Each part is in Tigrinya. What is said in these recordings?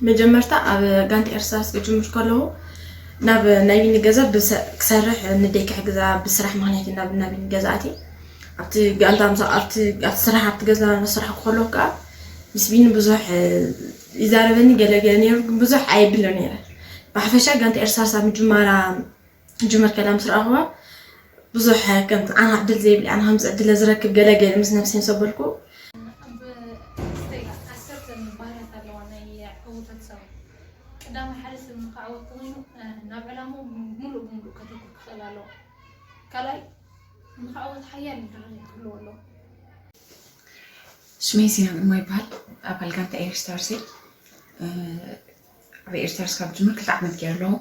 መጀመርታ ኣብ ጋንታ ኤርትራ ክጅምር ከለኹ ናብ ናይ ቢኒ ገዛ ብሰ-፣ ክሰርሕ ንደይ ክሕግዛ ብስራሕ ምኽንያት ናብ፣ ናብ ቢኒ ገዛ ኣትየ። ኣብቲ ጋንታ ምሳ-፣ ኣብቲ፣ ኣብቲ ስራሕ፣ ኣብቲ ገዛ እናሰራሕኩ ከለኹ ከዓ ምስ ቢኒ ብዙሕ ይዛረበኒ ገለ ገለ ነይሩ፣ ግን ብዙሕ ኣየብሎ ነይረ። ብሓፈሻ ጋንታ ኤርትራ ኣብ ምጅማራ ጅመር ከላ ምስ ረኣኽዋ ብዙሕ ከም ኣነ ዕድል ዘይብሊ፣ ኣነ ከምዚ ዕድል ዝረክብ ገለ ገለ ምስ ነብሰይ ምስ ኣበልኩ። ኣብ ስቴላ ዓሰርተ ባህርያት ኣለዋ ናይ ዕውታት ሰባት። ቀዳማይ ሓደ ሰብ ንኽዓወት ተኾይኑ፣ እ፣ ናብ ዕላምኡ ምሉእ ብምሉእ ከተኩር ክኽእል ኣለዎ። ካልኣይ ንኽዓወት ሓያል ድርኺት ክህልዎ ኣለዎ። ስመይ ሲናን እሞ ይበሃል። ኣባል ጋንታ ኤር ስታርስ እየ። እ፣ ኣብ ኤር ስታርስ ካብ ጅምር ክልተ ዓመት ገይረ ኣለኹ።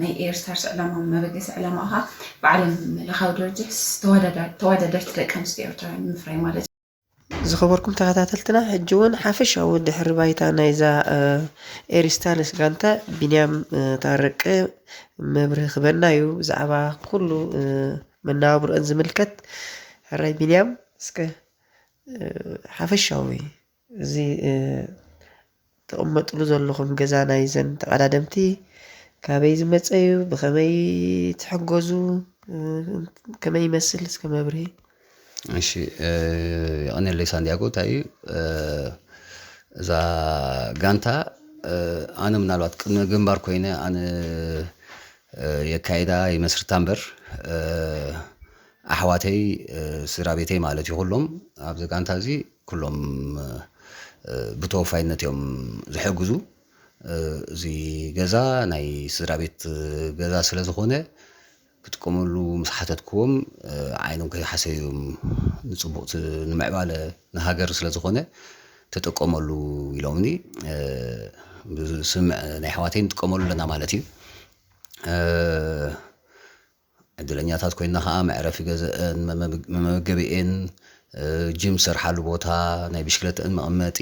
ናይ ኤር ስታርስ ዕላማ መበገሲ ዕላማ ከዓ ብዓለም ለኻዊ ደረጃ ተወዳዳ-፣ ተወዳደርቲ ደቂ ኣንስትዮ ኤርትራውያን ንምፍራይ ማለት እዩ። ዝኸበርኩም ተኸታተልትና፣ ሕጂ እውን ሓፈሻዊ ድሕሪ ባይታ ናይዛ፣ እ፣ ኤር ስታርስ ጋንታ ቢንያም፣ እ፣ ታረቀ መብርሂ ክበና እዩ ብዛዕባ ኩሉ፣ እ፣ መነባብሮአን ዝምልከት። ሕራይ ቢንያም፣ እስከ፣ እ፣ ሓፈሻዊ እዚ፣ እ፣ ትቕመጥሉ ዘለኹም ገዛ ናይዘን ተቐዳደምቲ ካበይ ዝመጸ እዩ? ብኸመይ ትሕገዙ? እ፣ ከመይ ይመስል? እስከ መብርሂ። እሺ፣ እ፣ የቐንየለይ ሳንዲያጎ። እንታይ እዩ፣ እ፣ እዛ ጋንታ፣ እ፣ ኣነ ምናልባት ቅድሚ ግንባር ኮይነ ኣነ፣ እ፣ የካይዳ ይመስርታ እምበር፣ እ፣ ኣሕዋተይ፣ እ፣ ስድራ ቤተይ ማለት እዩ፣ ኩሎም ኣብዚ ጋንታ እዚ ኩሎም፣ እ፣ ብተወፋይነት እዮም ዝሕግዙ። እ፣ እዚ ገዛ ናይ ስድራ ቤት ገዛ ስለ ዝኾነ ክጥቀመሉ ምስ ሓተትክዎም፣ እ፣ ዓይኖም ከይሓሰዩ እዮም፣ ንጽቡቕ ት-፣ ንምዕባለ ንሃገር ስለ ዝኾነ ተጠቀመሉ ኢሎምኒ። እ፣ ብስምዕ ናይ ኣሕዋተይ ንጥቀመሉ ኣለና ማለት እዩ። እ፣ ዕድለኛታት ኮይንና ኸዓ መዕረፊ ገዘአን፣ መመግ-፣ መመገቢኤን፣ እ፣ ጂም ዝሰርሓሉ ቦታ፣ ናይ ብሽክለተአን መቐመጢ፣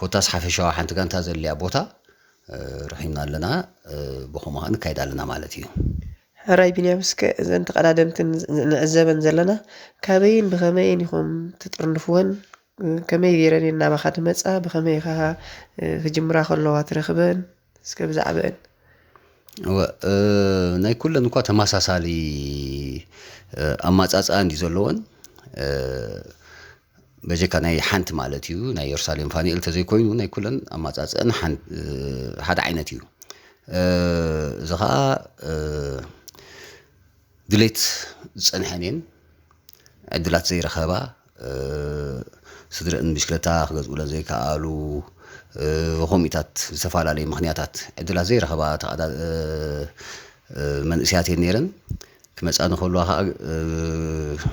ኮታስ ሓፈሻዊ ሓንቲ ጋንታ ዘድልያ ቦታ፣ እ፣ ረኺብና ኣለና። እ፣ ብኸምኡ ኸዓ ንካይድ ኣለና ማለት እዩ። ሕራይ ቢንያም፣ እስከ እዘን ተቐዳደምቲ ን-፣ ንዕዘበን ዘለና ካበይን ብኸመይን ኢኹም ትጥርንፍወን? ከመይ ገይረን እየን ናባኻ ዝመጻ? ብኸመይ ኢኻ፣ እ፣ ክጅምራ ከለዋ ትረኽበን? እስከ ብዛዕባአን። እወ፣ እ፣ ናይ ኩለን እኳ ተመሳሳሊ፣ እ፣ ኣማጻጽኣ እንድዩ ዘለወን። እ፣ በጀካ ናይ ሓንቲ ማለት እዩ፣ ናይ የሩሳሌም ፋኑኤል እንተዘይኮይኑ፣ ናይ ኩለን ኣማጻጽኣን ሓን-፣ እ፣ ሓደ ዓይነት እዩ። እ፣ እዚ ኸኣ፣ እ፣ ድሌት ዝጸንሐን እየን። ዕድላት ዘይረኸባ፣ እ፣ ስድረእን ብሽክለታ ክገዝኡለን ዘይከኣሉ፣ እ፣ ከምኡታት ዝተፈላለየ ምኽንያታት ዕድላት ዘይረኸባ ተቐዳ-፣ እ፣ እ፣ መንእሰያት እየን ነይረን። ክመጻኒ ከለዋ ኸኣ፣ እ፣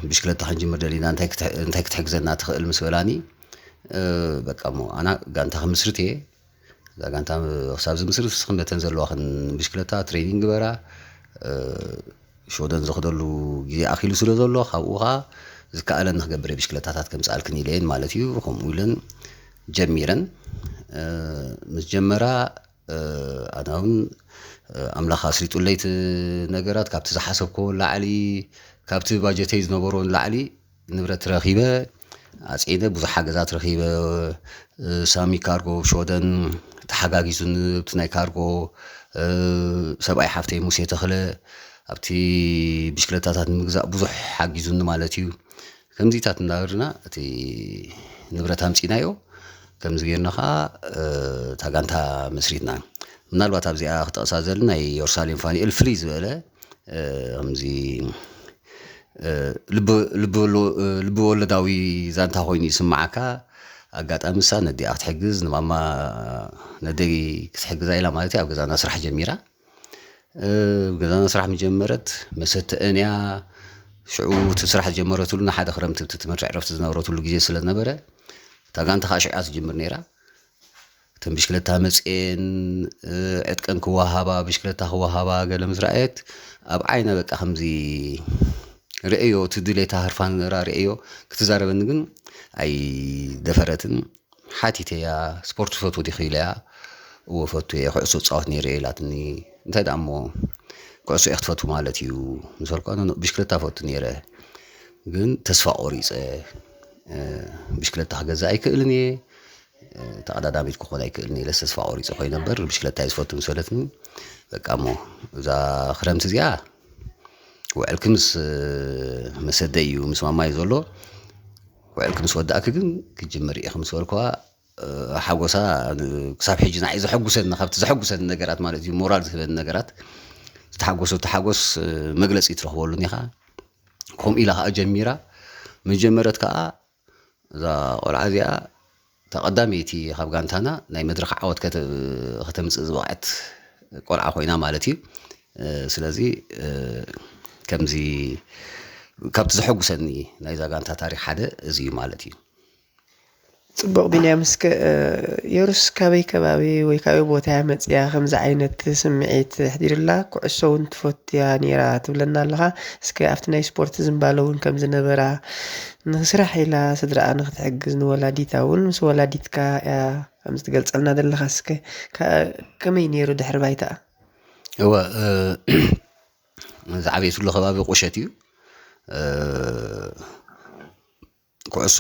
ብሽክለታ ክንጅምር ደሊና፣ እንታይ ክትሕ-፣ እንታይ ክትሕግዘና ትኽእል ምስ በላኒ፣ እ፣ በቃ እሞ ኣና ጋንታ ክምስርት እየ። እዛ ጋንታ ክሳብ ዝምስርት ንስኽን ነተን ዘለዋኽን ብሽክለታ ትሬኒንግ ግበራ። እ፣ ሽወደን ዝኸደሉ ግዜ ኣኺሉ ስለ ዘሎ፣ ካብኡ ኸዓ ዝከኣለኒ ክገብር እየ፣ ብሽክለታታት ከምጽኣልክን ኢለየን ማለት እዩ። ከምኡ ኢለን ጀሚረን። እ፣ ምስ ጀመራ፣ እ፣ ኣነ እውን፣ እ፣ ኣምላኽ ኣስሊጡለይ እቲ ነገራት፣ ካብቲ ዝሓሰብክዎ ንላዕሊ፣ ካብቲ ባጀተይ ዝነበሮ ንላዕሊ ንብረት ረኺበ፣ ኣጽዒነ፣ ብዙሕ ሓገዛት ረኺበ። እ፣ ሳሚ ካርጎ ኣብ ሽወደን ተሓጋጊዙኒ፣ ኣብቲ ናይ ካርጎ፣ እ፣ ሰብኣይ ሓፍተይ ሙሴ ተኽለ ኣብቲ ብሽክለታታት ንምግዛእ ብዙሕ ሓጊዙኒ ማለት እዩ። ከምዚታት እናበልና እቲ ንብረት ኣምጺእናዮ። ከምዚ ጌርና ኸዓ፣ እ፣ እታ ጋንታ መስሪትና። ምናልባት ኣብዚኣ ክጠቕሳ ዘል ናይ የሩሳሌም ፋኒኤል ፍልይ ዝበለ፣ እ፣ ከምዚ፣ እ፣ ልቢ፣ ልቢ ወሎ-፣ እ፣ ልቢ ወለዳዊ ዛንታ ኮይኑ ይስምዓካ። ኣጋጣሚ እሳ ነዲኣ ክትሕግዝ፣ ንማማ ነደይ ክትሕግዛ ኢላ ማለት እዩ፣ ኣብ ገዛና ስራሕ ጀሚራ። እ፣ ገዛና ስራሕ ምጀመረት፣ መሰተአን እያ። ሽዑ እቲ ስራሕ ዝጀመረትሉ ንሓደ ክረምቲ እቲ ትምህርቲ ዕረፍቲ ዝነበረትሉ ግዜ ስለ ዝነበረ፣ እታ ጋንታ ኸዓ ሽዑ እያ ትጅምር ነይራ። እተን ብሽክለታ መጽኤን፣ እ፣ ዕጥቀን ክወሃባ፣ ብሽክለታ ክወሃባ ገለ ምስ ረኣየት፣ ኣብ ዓይና በቃ ከምዚ ርእዮ፣ እቲ ድሌታ ህርፋን ራ-፣ ርእዮ፣ ክትዛረበኒ ግን ኣይደፈረትን። ሓቲተያ፣ "ስፖርት ትፈትው ዲኺ?" ኢለያ። "እወ፣ እፈቱ እየ፣ ኩዕሶ እጻወት ነይረ" እየ ኢላትኒ። "እንታይ ደኣ እሞ፣ ኩዕሶ እየ ክትፈቱ ማለት እዩ?" ምስ በልኳ፣ "ኖ፣ ኖ፣ ብሽክለታ እፈቱ ነይረ፣ ግን ተስፋ ቆሪጸ፣ እ፣ ብሽክለታ ክገዝእ ኣይክእልን እየ፣ ተቐዳዳሚት ክኾን ኣይክእልን ኢለ ተስፋ ቆሪፀ ኮይነ እምበር ብሽክለታ እየ ዝፈቱ ምስ በለትኒ፣ በቃ እሞ እዛ ክረምቲ እዚኣ ውዕልኪ ምስ መሰደይ እዩ፣ ምስ ማማይ ዘሎ። ውዕልኪ ምስ ወዳእኪ ግን ክጅምር ኢኺ ምስ በልኩዋ፣ ሓጎሳ ክሳብ ሕጂ ንዓይ ዘሐጉሰኒ፣ ካብቲ ዘሐጉሰኒ ነገራት ማለት እዩ፣ ሞራል ዝህበኒ ነገራት፣ ዝተሓጎሰቶ ሓጎስ መግለፂ ትረኽበሉን ኢኻ። ከምኡ ኢላ ከዓ ጀሚራ። መጀመረት ከዓ እዛ ቆልዓ እዚኣ እታ ቀዳመይቲ ካብ ጋንታና ናይ መድረኽ ዓወት ከተምፅእ ዝበቕዐት ቆልዓ ኮይና ማለት እዩ። ስለዚ ከምዚ ካብቲ ዘሐጉሰኒ ናይዛ ጋንታ ታሪክ ሓደ እዚ እዩ ማለት እዩ። ፅቡቕ ቢንያም፣ እስከ የሩስ ካበይ ከባቢ ወይ ካበይ ቦታ እያ መፅያ ከምዚ ዓይነት ስምዒት ኣሕዲርላ? ኩዕሶ እውን ትፈትያ ነይራ ትብለና ኣለኻ። እስከ ኣብቲ ናይ ስፖርት ዝንባለ እውን ከም ዝነበራ፣ ንስራሕ ኢላ ስድራኣ ንክትሕግዝ ንወላዲታ እውን ምስ ወላዲትካ እያ ከምዚ ትገልፀልና ዘለኻ። እስከ ከመይ ነይሩ ድሕሪ ባይታኣ? እወ ዝዓበየትሉ ከባቢ ቁሸት እዩ። ኩዕሶ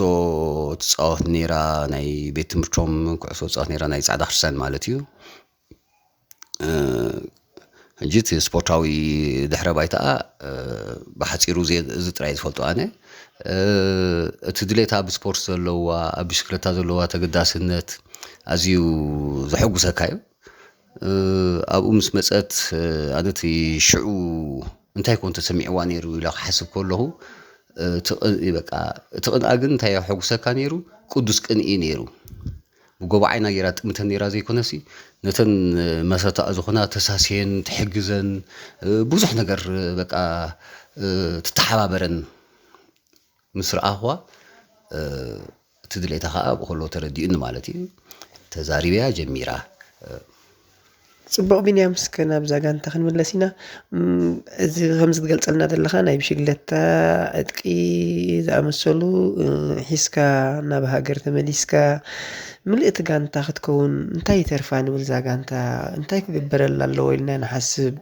ትፃወት ነይራ፣ ናይ ቤት ትምህርቶም ኩዕሶ ትፃወት ነይራ፣ ናይ ፃዕዳ ክርስቲያን ማለት እዩ። ሕጂ እቲ ስፖርታዊ ድሕረ ባይታኣ ብሓፂሩ እዚ ጥራይ ዝፈልጦ ኣነ። እቲ ድሌታ ኣብ ስፖርት ዘለዋ፣ ኣብ ብሽክለታ ዘለዋ ተገዳስነት ኣዝዩ ዘሐጉሰካ እዩ። ኣብኡ ምስ መፀት ኣነ እቲ ሽዑ እንታይ ኮን ተሰሚዕዋ ነይሩ ኢለ ክሓስብ ከለኹ በቃ እቲ ቅንኣ ግን እንታይ የሐጉሰካ ነይሩ? ቅዱስ ቅንኢ ነይሩ። ብጎባዓይና ገይራ ጥምተን ነይራ ዘይኮነሲ ነተን መሰታኣ ዝኾና ተሳስየን ትሕግዘን ብዙሕ ነገር በቃ ትተሓባበረን ምስ ረኣኽዋ እቲ ድሌታ ከዓ ብከሎ ተረዲኡኒ ማለት እዩ። ተዛሪበያ ጀሚራ። ፅቡቕ ቢንያም፣ እስከ ናብዛ ጋንታ ክንምለስ ኢና። እዚ ከምዚ ትገልፀልና ዘለኻ ናይ ብሽግለታ ዕጥቂ ዝኣመሰሉ ሒዝካ ናብ ሃገር ተመሊስካ ምልእቲ ጋንታ ክትከውን እንታይ ይተርፋ ንብል? እዛ ጋንታ እንታይ ክግበረላ ኣለዎ ኢልና ንሓስብ?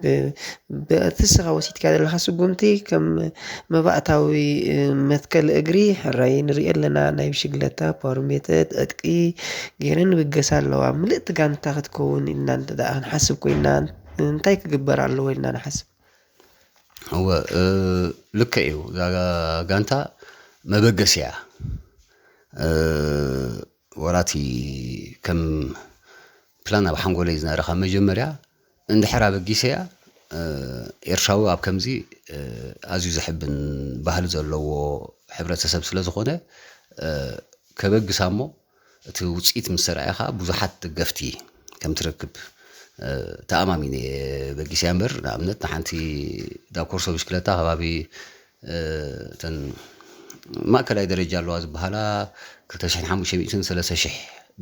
በቲ እስኻ ወሲድካ ዘለኻ ስጉምቲ ከም መባእታዊ መትከል እግሪ ሕራይ ንርኢ ኣለና። ናይ ብሽግለታ፣ ፓወር ሜተድ፣ ዕጥቂ ገይረን ይብገሳ ኣለዋ። ምልእቲ ጋንታ ክትከውን ኢልና እንተ ደኣ ክንሓስብ ኮይና እንታይ ክግበር ኣለዎ ኢልና ንሓስብ? እወ ልክዕ እዩ። እዛ ጋንታ መበገሲ እያ። ወራቲ ከም ፕላን ኣብ ሓንጎለይ ዝነበረ ካብ መጀመርያ እንድሕር ኣበጊሰያ ኤርትራዊ ኣብ ከምዚ ኣዝዩ ዘሕብን ባህሊ ዘለዎ ሕብረተሰብ ስለ ዝኾነ ከበግሳ እሞ እቲ ውፅኢት ምስ ተረኣየ ከዓ ብዙሓት ደገፍቲ ከም ትረክብ ተኣማሚነ እየ በጊሰያ እምበር ንኣብነት ንሓንቲ ዳኮርሶ ብሽክለታ ከባቢ እተን ማእከላይ ደረጃ ኣለዋ ዝበሃላ ክልተ ሽሕን ሓሙሽተ ሚእትን ሰለስተ ሽሕ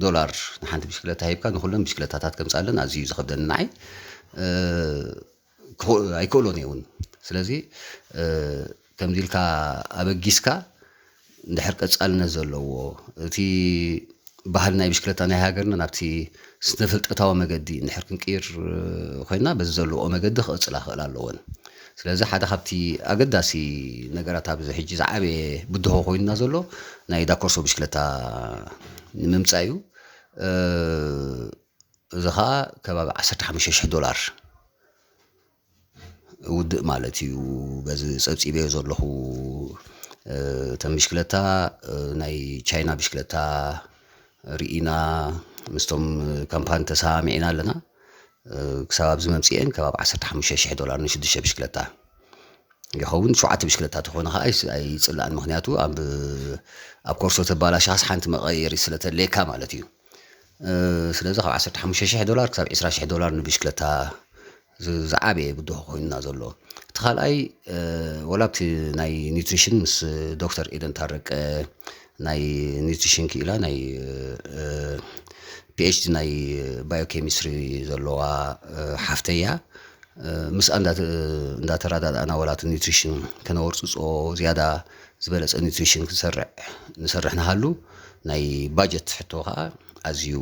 ዶላር ንሓንቲ ብሽክለታ ሂብካ ንኩለን ብሽክለታታት ከምፃለን ኣዝዩ እዩ ዝኸብደኒ ንዓይ ኣይክእሎን እየ እውን ስለዚ ከምዚ ኢልካ ኣበጊስካ እንድሕር ቀፃልነት ዘለዎ እቲ ባህል ናይ ብሽክለታ ናይ ሃገርና ናብቲ ስነ ፍልጠታዊ መገዲ እንድሕር ክንቅይር ኮይና በዚ ዘለዎ መገዲ ክቕፅላ ክእል ኣለዎን ስለዚ ሓደ ካብቲ ኣገዳሲ ነገራት ኣብዚ ሕጂ ዝዓበየ ብድሆ ኮይንና ዘሎ ናይ ዳኮርሶ ብሽክለታ ንምምፃእ እዩ እዚ ከዓ ከባቢ ዓሰርተ ሓሙሽተ ሽሕ ዶላር ውድእ ማለት እዩ በዚ ፀብፂበዮ ዘለኹ እተን ብሽክለታ ናይ ቻይና ብሽክለታ ርኢና ምስቶም ካምፓኒ ተሰማሚዕና ኣለና ክሳብ ኣብዚ መምፅኤን ከባቢ ዓሰርተ ሓሙሽተ ሽሕ ዶላር ንሽዱሽተ ብሽክለታ ይኸውን ሸውዓተ ብሽክለታ ተኾነ ከዓ ኣይፅላእን ምክንያቱ ኣብ ኮርሶ ተባላሽኻስ ሓንቲ መቐየሪ ስለተድልየካ ማለት እዩ ስለዚ ካብ ዓሰርተ ሓሙሽተ ሽሕ ዶላር ክሳብ ዕስራ ሽሕ ዶላር ንብሽክለታ ዝዓበየ ብድሆ ኮይኑና ዘሎ እቲ ካልኣይ ወላ ኣብቲ ናይ ኒትሪሽን ምስ ዶክተር ኤደን ታረቀ ናይ ኒትሪሽን ክኢላ ናይ ፒኤችዲ ናይ ባዮኬሚስትሪ ዘለዋ ሓፍተያ ምስኣ እንዳተረዳዳእና ወላ እቲ ኒትሪሽን ከነወርፅፆ ዝያዳ ዝበለፀ ኒትሪሽን ክንሰርዕ ንሰርሕ ንሃሉ ናይ ባጀት ሕቶ ከዓ ኣዝዩ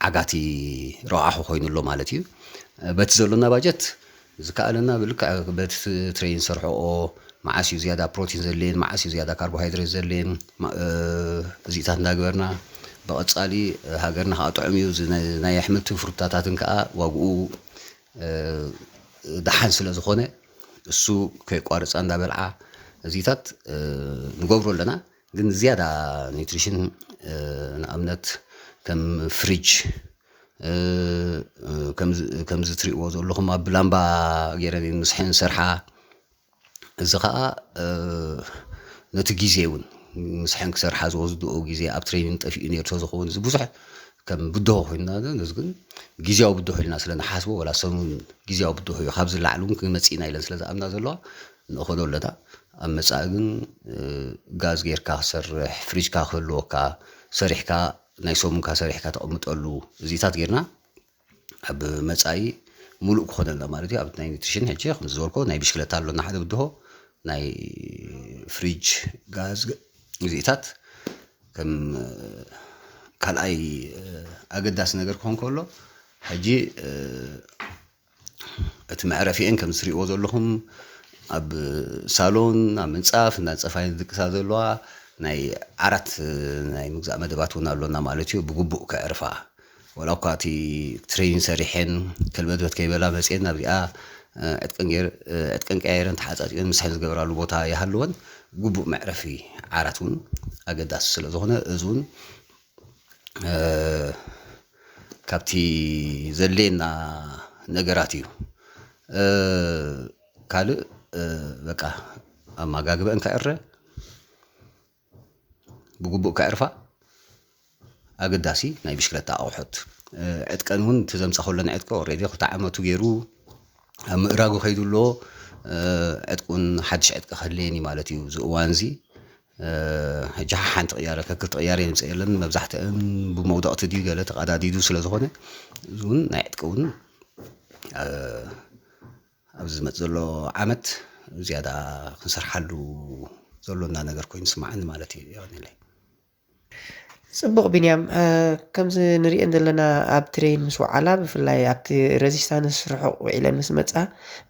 ዓጋቲ ረብሓ ኮይኑ ኣሎ ማለት እዩ። በቲ ዘሎና ባጀት ዝከኣለና ብልክዕ በቲ ትሬን ሰርሕኦ መዓስ እዩ ዝያዳ ፕሮቲን ዘድልየን፣ መዓስ እዩ ዝያዳ ካርቦሃይድሬት ዘድልየን፣ እዚታት እንዳገበርና ብቐፃሊ ሃገርና ከዓ ጥዑም እዩ። ናይ ኣሕምልትን ፍሩታታትን ከዓ ዋግኡ ደሓን ስለ ዝኾነ እሱ ከይቋርፃ እንዳበልዓ እዚታት ንገብሮ ኣለና። ግን ዝያዳ ኒትሪሽን ንኣብነት ከም ፍሪጅ ከምዚ ትሪእዎ ዘለኹም ኣብ ብላምባ ገይረን ምስሐን ሰርሓ። እዚ ከዓ ነቲ ግዜ እውን ምስሐን ክሰርሓ ዝወስድኦ ግዜ ኣብ ትሬኒንግ ጠፊኡ ነይሩ ተዝኸውን እዚ ብዙሕ ከም ብድሆ ኮይንና ነዚ ግን ግዜያዊ ብድሆ ኢልና ስለ ንሓስቦ ወላ ሰሙን ግዜያዊ ብድሆ እዩ ካብዚ ላዕሊ እውን ክመፅእና ኢለን ስለ ዝኣምና ዘለዋ ንእኸዶ ኣለና። ኣብ መፃኢ ግን ጋዝ ጌርካ ክሰርሕ ፍሪጅካ ክህልወካ ሰሪሕካ ናይ ሰሙንካ ሰሪሕካ ተቐምጠሉ እዚታት ጌርና ኣብ መፃኢ ሙሉእ ክኾነልና ማለት እዩ። ኣብ ናይ ኒትሪሽን ሕጂ ከም ዝበልኮ ናይ ብሽክለታ ኣሎና ሓደ ብድሆ ናይ ፍሪጅ ጋዝ እዚታት ከም ካልኣይ ኣገዳሲ ነገር ክኾን ከሎ ሕጂ እቲ መዕረፊአን ከም ትሪእዎ ዘለኹም ኣብ ሳሎን ኣብ ምንፃፍ እንዳንፀፋ እየን ዝድቅሳ ዘለዋ። ናይ ዓራት ናይ ምግዛእ መደባት እውን ኣሎና ማለት እዩ። ብግቡእ ከዕርፋ ወላ እኳ እቲ ትሬኒንግ ሰሪሐን ከልበትበት ከይበላ መፅየን ኣብዚኣ ዕጥቀን ቀያይረን ተሓፃፂበን ምሳሕን ዝገብራሉ ቦታ ይሃልወን። ግቡእ መዕረፊ ዓራት እውን ኣገዳሲ ስለ ዝኾነ እዚ እውን ካብቲ ዘድልየና ነገራት እዩ። ካልእ በቃ ኣመጋግበአን ከዕረ ብግቡእ ከዕርፋ ኣገዳሲ ናይ ብሽክለታ ኣቑሑት ዕጥቀን እውን እቲ ዘምፃ ከሎና ዕጥቀ ኦሬዲ ክልተ ዓመቱ ገይሩ ኣብ ምእራጉ ከይዱ ኣሎ። ዕጥቁን ሓድሽ ዕጥቂ ከድልየን እዩ ማለት እዩ እዚ እዋን እዚ። ሕጂ ሓንቲ ቅያረ ከክልቲ ቅያረ የምፅእ የለን መብዛሕትአን ብመውደቕቲ ድዩ ገለ ተቐዳዲዱ ስለ ዝኾነ እዚ እውን ናይ ዕጥቂ እውን ኣብዚ ዝመፅ ዘሎ ዓመት ዝያዳ ክንሰርሓሉ ዘሎና ነገር ኮይኑ ስማዓኒ ማለት እዩ። የቐንየለይ። ጽቡቕ ቢንያም፣ ከምዚ ንሪኤን ዘለና ኣብ ትሬን ምስ ወዓላ ብፍላይ ኣብቲ ረዚስታንስ ርሑቕ ውዒለን ምስ መጻ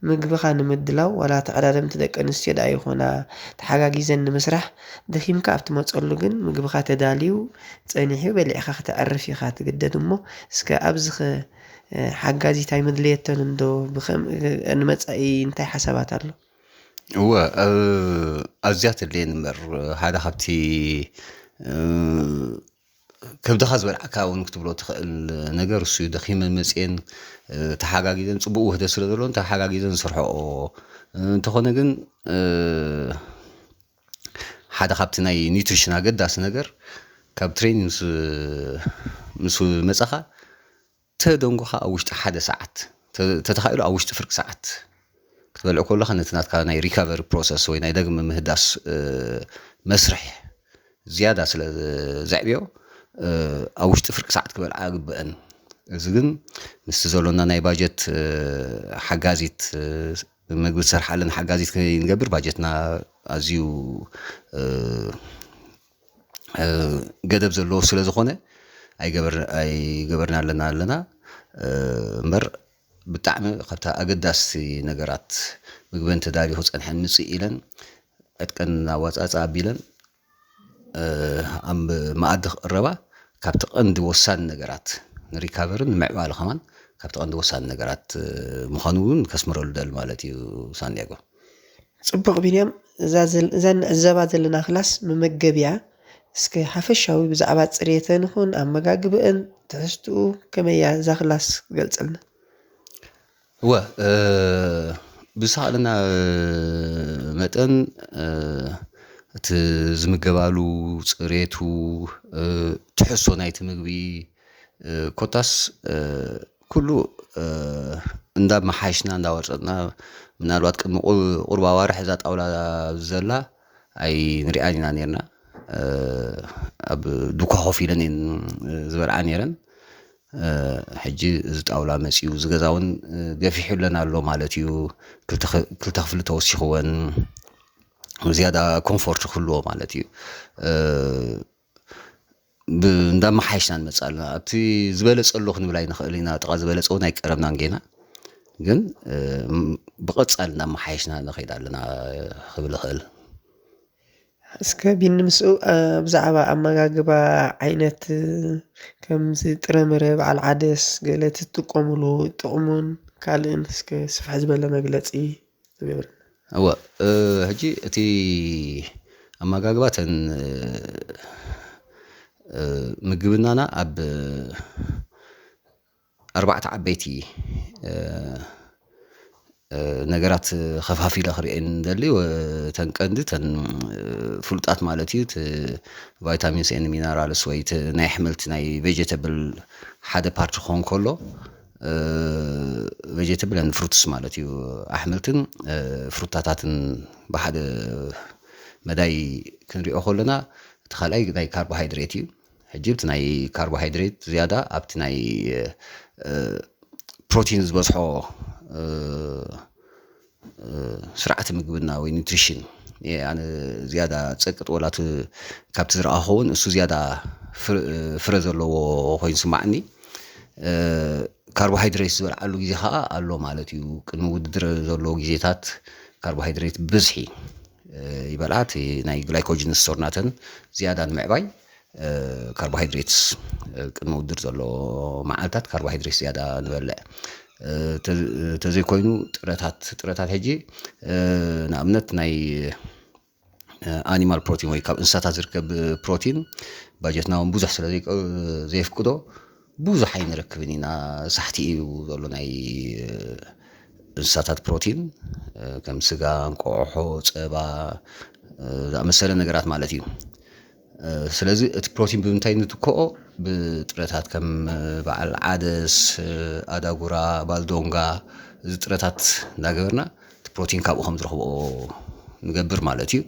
ምግብኻ ንምድላው ዋላ ተቐዳደምቲ ደቂ ኣንስትዮ ደኣ ይኹና ተሓጋጊዘን ንምስራሕ ደኺምካ ኣብ ትመጸሉ ግን ምግብኻ ተዳልዩ ጸኒሑ በሊዕኻ ክተዕርፍ ኢኻ ትግደድ እሞ እስከ ኣብዚኸ ሓጋዚት ኣይመድለየተንን ዶ? ንመጻኢ እንታይ ሓሳባት ኣሎ? እወ ኣዝያ ተድልየኒ እምበር ሓደ ካብቲ ከብድኻ ዝበልዓካ እውን ክትብሎ ትኽእል ነገር እሱ እዩ። ደኺመን መፅየን ተሓጋጊዘን ፅቡቅ ውህደት ስለ ዘለዎን ተሓጋጊዘን ዝሰርሐኦ እንተኾነ ግን ሓደ ካብቲ ናይ ኒትሪሽን ኣገዳሲ ነገር ካብ ትሬኒንግ ምስ መፃኻ ተደንጎኻ ኣብ ውሽጢ ሓደ ሰዓት ተተኻኢሉ ኣብ ውሽጢ ፍርቂ ሰዓዓት ክትበልዕ ከለኻ ነቲ ናትካ ናይ recovery process ወይ ናይ ዳግመ ምህዳስ መስርሕ ዝያዳ ስለ ዘዕብዮ ኣብ ውሽጢ ፍርቂ ሰዓት ክበልዓ ግበአን። እዚ ግን ምስቲ ዘሎና ናይ ባጀት ሓጋዚት ምግቢ ትሰርሓለን ሓጋዚት ከይንገብር ባጀትና ኣዝዩ ገደብ ዘለዎ ስለ ዝኾነ ኣይገበርና ኣለና ኣለና እምበር ብጣዕሚ ካብታ ኣገዳሲ ነገራት ምግበን ተዳልዩ ክፀንሐን ምፅእ ኢለን ዕጥቀን ኣዋፃፃ ኣቢለን ኣብ መኣዲ ክቕረባ ካብቲ ቀንዲ ወሳኒ ነገራት ንሪካቨርን ንምዕባለ ከማን ካብቲ ቀንዲ ወሳኒ ነገራት ምዃኑ እውን ከስምረሉ ደል ማለት እዩ። ሳንዲያጎ ጽቡቕ ቢንያም፣ እዛ ንዕዘባ ዘለና ክላስ መመገቢያ እስከ ሓፈሻዊ ብዛዕባ ጽሬተን ይኹን ኣመጋግብእን ትሕዝትኡ ከመይ እያ እዛ ክላስ ግለጸልና። እወ ብዝተኻእለና መጠን እቲ ዝምገባሉ ጽሬቱ ትሕዝቶ ናይቲ ምግቢ ኮታስ ኩሉ እንዳመሓየሽና እንዳወርፀጥና ምናልባት ቅድሚ ቁርብ ኣዋርሕ እዛ ጣውላ ዘላ ኣይንሪኣን ኢና ነርና ኣብ ዱኳ ኮፍ ኢለን እየን ዝበልዓ ነረን ሕጂ እዚ ጣውላ መፅዩ እዚ ገዛ እውን ገፊሑለን ኣሎ ማለት እዩ ክልተ ክፍሊ ተወሲኽወን ዝያዳ ኮንፎርት ክህልዎ ማለት እዩ እንዳመሓየሽና ንመፅእ ኣለና ኣብቲ ዝበለፀ ኣሎ ክንብል ኣይንኽእል ኢና ጥቓ ዝበለፀ እውን ኣይቀረብናን ጌና ግን ብቐጻሊ እናመሓየሽና ንኸይድ ኣለና ክብል እኽእል። እስከ ቢኒ ምስኡ ብዛዕባ ኣመጋግባ ዓይነት ከምዚ ጥረምረ በዓል ዓደስ ገለ ትጥቀምሉ ጥቕሙን ካልእን እስከ ስፍሕ ዝበለ መግለጺ ትገብር። እወ ሕጂ እቲ ኣመጋግባ ተን ምግብናና ኣብ ኣርባዕተ ዓበይቲ ነገራት ከፋፊለ ክርእየን ደሊ። ተን ቀንዲ ተን ፍሉጣት ማለት እዩ፣ እቲ ቫይታሚንስ ኤን ሚነራልስ ወይ እቲ ናይ ኣሕምልቲ ናይ ቬጀተብል ሓደ ፓርቲ ክኾን ከሎ፣ ቬጀተብል ን ፍሩትስ ማለት እዩ፣ ኣሕምልትን ፍሩታታትን ብሓደ መዳይ ክንሪኦ ከለና፣ እቲ ካልኣይ ናይ ካርቦሃይድሬት እዩ። ሕጂ እቲ ናይ ካርቦሃይድሬት ዝያዳ ኣብቲ ናይ ፕሮቲን ዝበዝሖ ስርዓተ ምግብና ወይ ኒትሪሽን ኣነ ዝያዳ ጸቅጥ ወላ ካብቲ ዝረኣኸውን እሱ ዝያዳ ፍረ ዘለዎ ኮይኑ ስማዕኒ። ካርቦሃይድሬት ዝበልዓሉ ግዜ ከዓ ኣሎ ማለት እዩ። ቅድሚ ውድድር ዘለዎ ግዜታት ካርቦሃይድሬት ብዝሒ ይበልዓ፣ እቲ ናይ ግላይኮጅን ስቶር ናተን ዝያዳ ንምዕባይ ካርቦሃይድሬትስ ቅድሚ ውድድር ዘሎ መዓልታት ካርቦሃይድሬት ዝያዳ ንበልዕ። ተዘይኮይኑ ጥረታት ጥረታት ሕጂ ንኣብነት ናይ ኣኒማል ፕሮቲን ወይ ካብ እንስሳታት ዝርከብ ፕሮቲን ባጀትና እውን ብዙሕ ስለ ዘየፍቅዶ ብዙሕ ኣይንረክብን ኢና። ሳሕቲ እዩ ዘሎ ናይ እንስሳታት ፕሮቲን ከም ስጋ፣ እንቋቑሖ፣ ፀባ ዝኣመሰለ ነገራት ማለት እዩ። ስለዚ እቲ ፕሮቲን ብምንታይ ንትክኦ? ብጥረታት ከም በዓል ዓደስ፣ ኣዳጉራ፣ ባልዶንጋ፣ እዚ ጥረታት እንዳገበርና እቲ ፕሮቲን ካብኡ ከም ዝረኽብኦ ንገብር ማለት እዩ።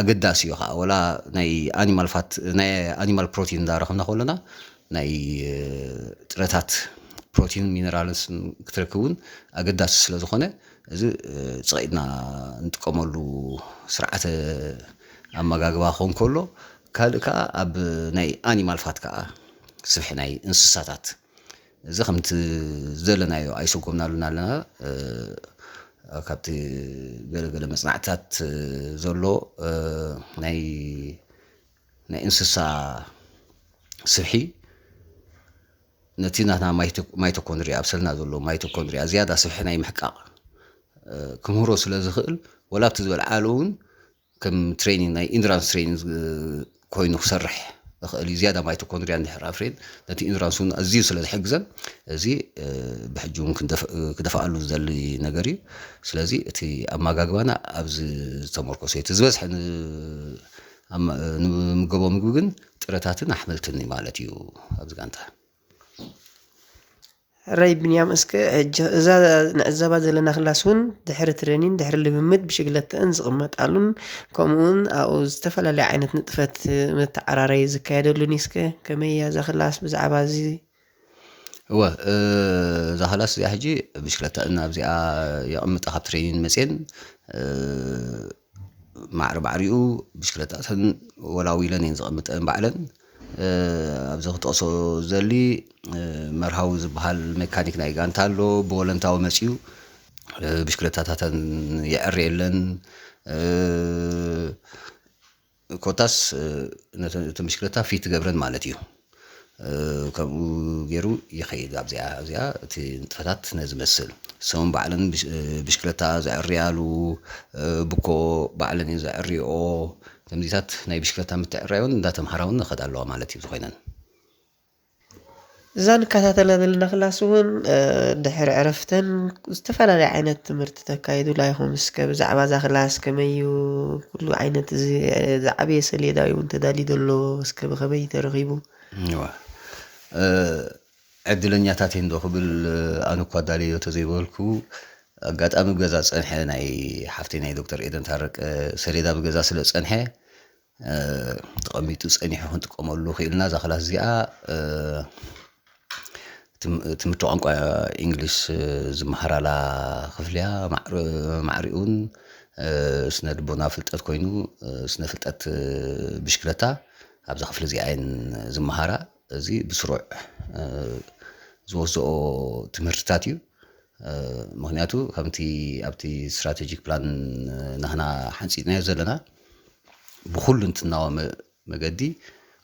ኣገዳሲ እዩ ከዓ ወላ ናይ ኣኒማል ፋት ናይ ኣኒማል ፕሮቲን እንዳረኸብና ከለና ናይ ጥረታት ፕሮቲን ሚነራልስ ክትረክብ እውን ኣገዳሲ ስለ ዝኾነ እዚ ፅቒጥና ንጥቀመሉ ስርዓተ ኣመጋግባ ክኸውን ከሎ ካልእ ከዓ ኣብ ናይ ኣኒማል ፋት ከዓ ስብሒ ናይ እንስሳታት እዚ ከምቲ ዘለናዮ ኣይሰጎምናሉን ኣለና። ካብቲ ገለገለ መፅናዕትታት ዘሎ ናይ ናይ እንስሳ ስብሒ ነቲ ናትና ማይቶኮንድሪያ ኣብ ሰልና ዘሎ ማይቶኮንድሪያ ዝያዳ ስብሒ ናይ ምሕቃቕ ክምህሮ ስለ ዝኽእል ወላ ኣብቲ ዝበልዓሉ እውን ከም ትሬኒንግ ናይ ኢንዱራንስ ትሬኒንግ ኮይኑ ክሰርሕ ይኽእል እዩ። ዝያዳ ማይቶኮንድሪያ እንድሕር ኣፍርየን ነቲ ኢንዱራንስ እውን ኣዝዩ ስለ ዝሕግዘን እዚ ብሕጂ እውን ክደፍኣሉ ዝደሊ ነገር እዩ። ስለዚ እቲ ኣመጋግባና ኣብዚ ዝተመርኮሰ እዩ። እቲ ዝበዝሐ ንምገቦ ምግቢ ግን ጥረታትን ኣሕምልትን ማለት እዩ። ኣብዚ ጋንታ ሕራይ ብንያም፣ እስከ ሕጂ እዛ ንዕዘባ ዘለና ክላስ እውን ድሕሪ ትሬኒን ድሕሪ ልምምድ ብሽግለተእን ዝቕመጣሉን ከምኡውን ኣብኡ ዝተፈላለየ ዓይነት ንጥፈት መተዓራረይ ዝካየደሉን እዩ። እስከ ከመይ እያ እዛ ክላስ ብዛዕባ እዚ? እወ እዛ ክላስ እዚኣ ሕጂ ብሽክለታ እና ኣብዚኣ የቕምጣ ካብ ትሬኒን መፅየን ማዕረ ባዕሪኡ ብሽክለታተን ወላዊለን እየን ዘቐምጠን ባዕለን። ኣብዚ ክጠቕሶ ዘሊ መርሃዊ ዝበሃል ሜካኒክ ናይ ጋንታ ኣሎ። ብወለንታዊ መፅዩ ብሽክለታታተን የዕርየለን። ኮታስ ነተን ብሽክለታ ፊት ትገብረን ማለት እዩ። ከምኡ ገይሩ ይኸይድ። ኣብዚኣ ኣብዚኣ እቲ ንጥፈታት ነዚ መስል ሰውን ባዕለን ብሽክለታ ዘዕርያሉ ብኮ ባዕለን እየን ዘዕርዮ። ከምዚታት ናይ ብሽክለታ ምትዕራይ እውን እንዳተምሃራ እውን ንኸድ ኣለዋ ማለት እዩ ዝኾይነን። እዛ ንከታተላ ዘለና ክላስ እውን ድሕሪ ዕረፍተን ዝተፈላለየ ዓይነት ትምህርቲ ተካይዱላ ኢኹም። እስከ ብዛዕባ እዛ ክላስ ከመይ እዩ ኩሉ ዓይነት እዚ ዝዓበየ ሰሌዳ እውን ተዳልዩ ዘሎ እስከ ብኸመይ ተረኺቡ? እዋ ዕድለኛታት እየን ዶ ክብል ኣነ እኳ ኣዳለዮ ተዘይበልኩ ኣጋጣሚ ብገዛ ዝፀንሐ ናይ ሓፍተይ ናይ ዶክተር ኤደን ታረቀ ሰሌዳ ብገዛ ስለ ዝፀንሐ ተቐሚጡ ፀኒሑ ክንጥቀመሉ ክኢልና እዛ ክላስ እዚኣ ትምህርቲ ቋንቋ ኢንግሊሽ ዝመሃራላ ክፍልያ ማዕሪኡን ስነ ልቦና ፍልጠት ኮይኑ ስነ ፍልጠት ብሽክለታ ኣብዛ ክፍሊ እዚኣ እየን ዝመሃራ። እዚ ብስሩዕ ዝወስኦ ትምህርትታት እዩ። ምክንያቱ ከምቲ ኣብቲ ስትራቴጂክ ፕላን ናህና ሓንፂፅናዮ ዘለና ብኩልንትናዊ መገዲ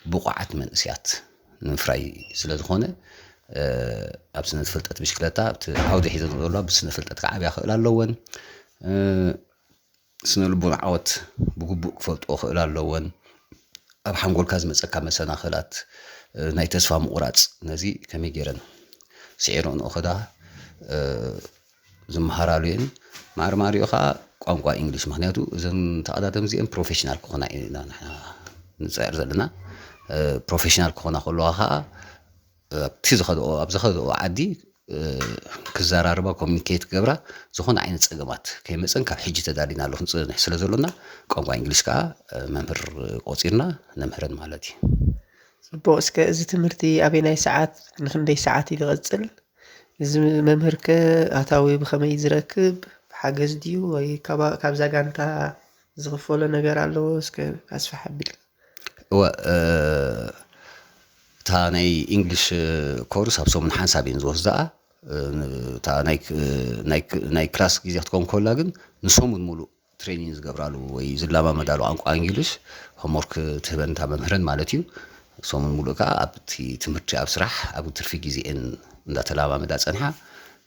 ብቑዓት መንእስያት ንምፍራይ ስለ ዝኾነ ኣብ ስነ ፍልጠት ብሽክለታ ኣብቲ ዓውዲ ሒዘን ዘለዋ ብስነ ፍልጠት ክዓብያ ክእል ኣለወን። ስነ ልቦና ዓወት ብግቡእ ክፈልጥዎ ክእል ኣለወን። ኣብ ሓንጎልካ ዝመፀካ መሰናኽላት፣ ናይ ተስፋ ምቑራፅ፣ ነዚ ከመይ ገይረን ስዒረንኦ ከዳ ዝመሃራሉ እየን። ማዕረ ማዕሪኡ ከዓ ቋንቋ ኢንግሊሽ፣ ምክንያቱ እዘን ተቐዳደም እዚአን ፕሮፌሽናል ክኾና ኢና ንፅዕር ዘለና። ፕሮፌሽናል ክኾና ከለዋ ከዓ ኣብቲ ዝኸድኦ ኣብ ዝኸድኦ ዓዲ ክዘራርባ ኮሚኒኬት ክገብራ ዝኾነ ዓይነት ፀገማት ከይመፀን ካብ ሕጂ ተዳሊና ኣሎ ክንፅንሕ ስለ ዘሎና ቋንቋ እንግሊሽ ከዓ መምህር ቆፂርና ነምህረን ማለት እዩ። ፅቡቅ። እስከ እዚ ትምህርቲ ኣበይናይ ሰዓት ንክንደይ ሰዓት እዩ ዝቐፅል? እዚ መምህር ከ ኣታዊ ብኸመይ ዝረክብ? ብሓገዝ ድዩ ወይ ካብዛ ጋንታ ዝኽፈሎ ነገር ኣለዎ? እስከ ኣስፍሕ ኣቢልካ። እወ፣ እታ ናይ ኢንግሊሽ ኮርስ ኣብ ሰሙን ሓንሳብ እየን ዝወስድኣ። እታ ናይ ክላስ ግዜ ክትከውን ከላ ግን ንሰሙን ሙሉእ ትሬኒን ዝገብራሉ ወይ ዝለማመዳሉ ቋንቋ እንግሊሽ ሆምወርክ ትህበን እታ መምህረን ማለት እዩ። ሰሙን ሙሉእ ከዓ ኣብቲ ትምህርቲ ኣብ ስራሕ ኣብ ትርፊ ግዜኤን እንዳተለማመዳ ፀንሓ።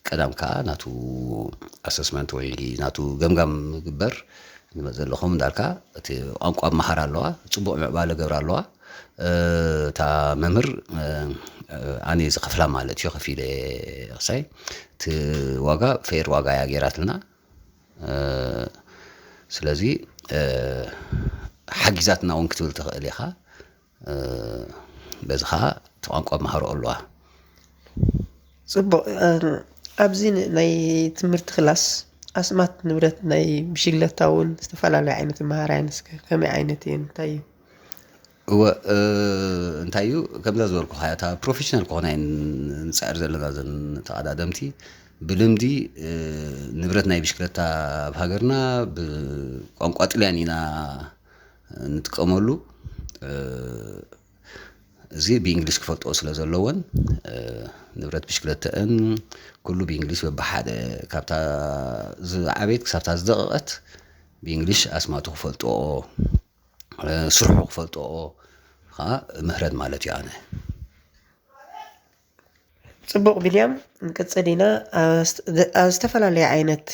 ቀዳም ከዓ ናቱ ኣሰስመንት ወይ ናቱ ገምጋም ምግበር ንመፅ ዘለኹም እንዳልካ እቲ ቋንቋ መሃር ኣለዋ፣ ፅቡቅ ምዕባለ ገብር ኣለዋ። እታ መምህር ኣነ ዝኸፍላ ማለት እዩ፣ ከፊለ ክሳይ እቲ ዋጋ ፌር ዋጋ እያ ገይራትልና። ስለዚ ሓጊዛትና እውን ክትብል ትኽእል ኢኻ። በዚ ከዓ እቲ ቋንቋ መሃሮ ኣለዋ። ፅቡቅ። ኣብዚ ናይ ትምህርቲ ክላስ ኣስማት ንብረት ናይ ብሽግለታ እውን ዝተፈላለዩ ዓይነት መሃራያን እስከ ከመይ ዓይነት እየን እንታይ እዩ? እወ፣ እንታይ እዩ ከምዛ ዝበልኩኻ እታ ፕሮፌሽናል ክኾና እየን ንፅዕር ዘለና ዘን ተቐዳደምቲ። ብልምዲ ንብረት ናይ ብሽክለታ ኣብ ሃገርና ብቋንቋ ጥልያን ኢና ንጥቀመሉ። እዚ ብእንግሊሽ ክፈልጥኦ ስለ ዘለወን ንብረት ብሽክለተአን ኩሉ ብእንግሊሽ በብሓደ ካብታ ዝዓበየት ክሳብታ ዝደቐቐት ብእንግሊሽ ኣስማቱ ክፈልጥኦ፣ ስርሑ ክፈልጥኦ ከዓ ምህረን ማለት እዩ። ኣነ ፅቡቕ ቢልያም፣ ንቅፅል ኢና። ኣብ ዝተፈላለዩ ዓይነት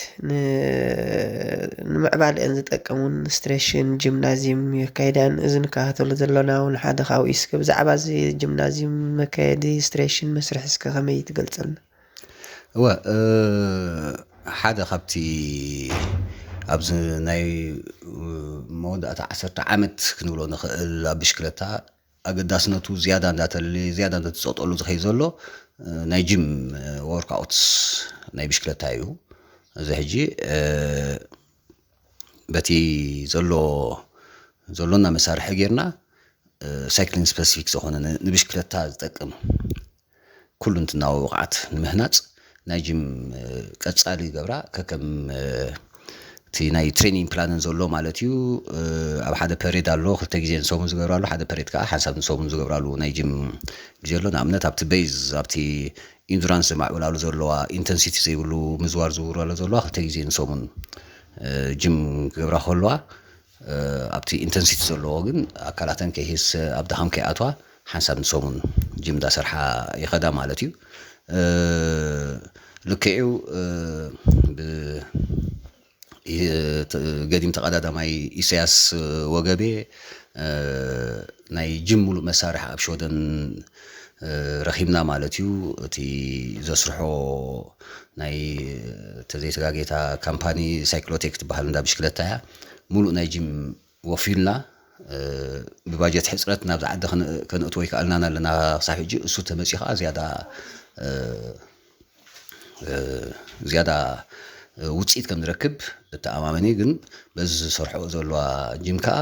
ንምዕባልአን ዝጠቅም እውን ስትሬሽን ጂምናዚም የካይዳን። እዚ ንከታተሎ ዘለና እውን ሓደ ካብኡ እስከ ብዛዕባ እዚ ጂምናዚም መካየዲ ስትሬሽን መስርሕ እስከ ከመይ ትገልፀልና? እወ፣ ሓደ ካብቲ ኣብዚ ናይ መወዳእታ ዓሰርተ ዓመት ክንብሎ ንኽእል ኣብ ብሽክለታ ኣገዳስነቱ ዝያዳ እንዳተለለየ ዝያዳ እንዳተፀጠሉ ዝኸይ ዘሎ ናይ ጂም ወርክኣውትስ ናይ ብሽክለታ እዩ። እዚ ሕጂ በቲ ዘሎ ዘሎና መሳርሒ ጌርና ሳይክሊን ስፐሲፊክ ዝኾነ ንብሽክለታ ዝጠቅም ኩሉ እንትናዊ ብቕዓት ንምህናፅ ናይ ጂም ቀፃሊ ገብራ ከከም እቲ ናይ ትሬኒንግ ፕላንን ዘሎ ማለት እዩ። ኣብ ሓደ ፐሬድ ኣሎ፣ ክልተ ግዜ ንሰሙን ዝገብራሉ፣ ሓደ ፐሬድ ከዓ ሓንሳብ ንሰሙን ዝገብራሉ ናይ ጂም ግዜ ኣሎ። ንኣብነት ኣብቲ ቤዝ ኣብቲ ኢንዱራንስ ዘማዕበላሉ ዘለዋ ኢንተንሲቲ ዘይብሉ ምዝዋር ዝውረሎ ዘለዋ ክልተ ግዜ ንሰሙን ጂም ክገብራ ከለዋ ኣብቲ ኢንተንሲቲ ዘለዎ ግን ኣካላተን ከይህሰ ኣብ ድኻም ከይኣትዋ ሓንሳብ ንሰሙን ጂም እንዳሰርሓ ይኸዳ ማለት እዩ። ልክዕው ገዲም ተቐዳዳማይ ኢሳያስ ወገቤ ናይ ጅም ሙሉእ መሳርሒ ኣብ ሸወደን ረኺብና ማለት እዩ። እቲ ዘስርሖ ናይ ተዘይተጋጌታ ካምፓኒ ሳይክሎቴክ ትበሃል እንዳ ብሽክለታ እያ። ሙሉእ ናይ ጅም ወፊልና ብባጀት ሕፅረት ናብዚ ዓዲ ከነእትዎ ይከኣልናን ኣለና ክሳብ ሕጂ። እሱ ተመፅኡ ከዓ ዝያዳ ዝያዳ ውፅኢት ከም ዝረክብ እተኣማመን እየ። ግን በዚ ዝሰርሕኦ ዘለዋ ጅም ከዓ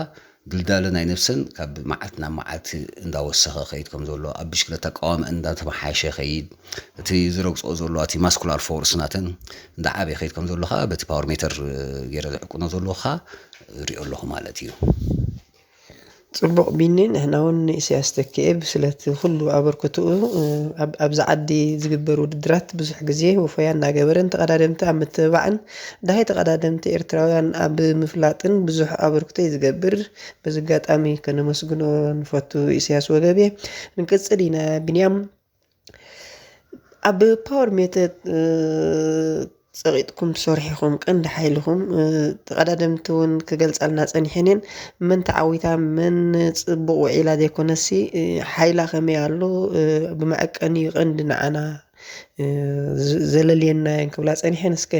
ድልዳለ ናይ ነብሰን ካብ መዓልቲ ናብ መዓልቲ እንዳወሰኸ ከይድ ከም ዘሎ፣ ኣብ ብሽክለታ ኣቃዋምአን እንዳተመሓየሸ ከይድ፣ እቲ ዝረግፅኦ ዘለዋ እቲ ማስኩላር ፎርስ ናተን እንዳዓበየ ከይድ ከም ዘሎ ከዓ በቲ ፓወር ሜተር ገይረ ዝዕቅኖ ዘለኹ ከዓ ሪኦ ኣለኹ ማለት እዩ። ጽቡቕ ቢኒ፣ ንሕና እውን ንኢሳያስ ተኪኤ ብስለት ኩሉ ኣበርክትኡ፣ ኣብ፣ ኣብዚ ዓዲ ዝግበር ውድድራት ብዙሕ ግዜ ወፈያ እናገበረን ተቐዳደምቲ ኣብ ምትብባዕን ደሃይ ተቐዳደምቲ ኤርትራውያን ኣብ ምፍላጥን ብዙሕ ኣበርክቶ እዩ ዝገብር። በዚ ኣጋጣሚ ከነመስግኖ ንፈቱ ኢሳያስ ወገብየ። ንቅጽል ኢና። ቢንያም፣ ኣብ ፓወር ሜተር፣ እ፣ ጸቒጥኩም ትሰርሑ ኢኹም፣ ቀንዲ ሓይልኹም፣ እ፣ ተቐዳደምቲ እውን ክገልጻልና ጸኒሐን እየን። መን ተዓዊታ፣ መን ጽቡቕ ውዒላ ዘይኮነሲ፣ እ፣ ሓይላ ከመይ ኣሎ፣ እ፣ ብመዐቀኒ እዩ ቀንዲ ንዓና፣ እ፣ ዝ-፣ ዘለልየና እየን ክብላ ጸኒሐን። እስከ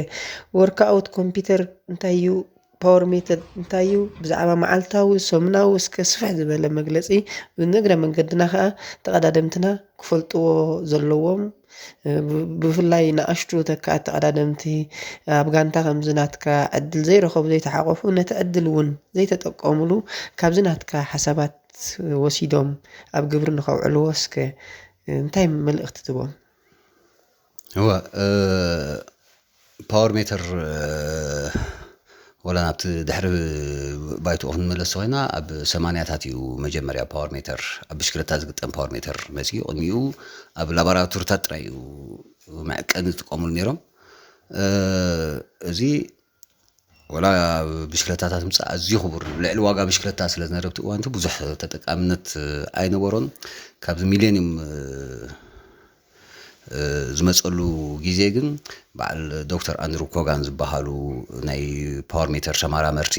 ወርክኣውት ኮምፒውተር እንታይ እዩ? ፓወር ሜተድ እንታይ እዩ? ብዛዕባ መዓልታዊ፣ ሰሙናዊ እስከ ስፍሕ ዝበለ መግለጺ፣ ንእግረ መንገድና ከኣ ተቐዳደምትና ክፈልጥዎ ዘለዎም፣ ብ-፣ ብፍላይ ንኣሽቱ ተካእቲ ተቐዳደምቲ ኣብ ጋንታ ከምዚ ናትካ ዕድል ዘይረኸቡ፣ ዘይተሓቆፉ፣ ነቲ ዕድል እውን ዘይተጠቀሙሉ፣ ካብዚ ናትካ ሓሳባት ወሲዶም ኣብ ግብሪ ንኸውዕልዎ እስከ እንታይ መልእኽቲ ትህቦም? እወ፣ እ፣ ፓወር ሜተር፣ እ፣ ወላ ናብቲ ድሕሪ ባይትኡ ክንመለስ ኮይና፣ ኣብ ሰማንያታት እዩ መጀመርያ ፓወር ሜተር፣ ኣብ ብሽክለታ ዝግጠም ፓወር ሜተር መጺኡ። ቅድሚኡ ኣብ ላቦራቶሪታት ጥራይ እዩ መዐቀኒ ዝጥቀሙሉ ነይሮም። እ፣ እዚ ወላ ብሽክለታታት ምጻእ ኣዝዩ ክቡር፣ ልዕሊ ዋጋ ብሽክለታ ስለ ዝነበረ ኣብቲ እዋን እቲ ብዙሕ ተጠቃምነት ኣይነበሮን። ካብዚ ሚሌኒየም፣ እ፣ እ፣ ዝመጸሉ ግዜ ግን በዓል ዶክተር ኣንድሩ ኮጋን ዝበሃሉ ናይ ፓወር ሜተር ተመራመርቲ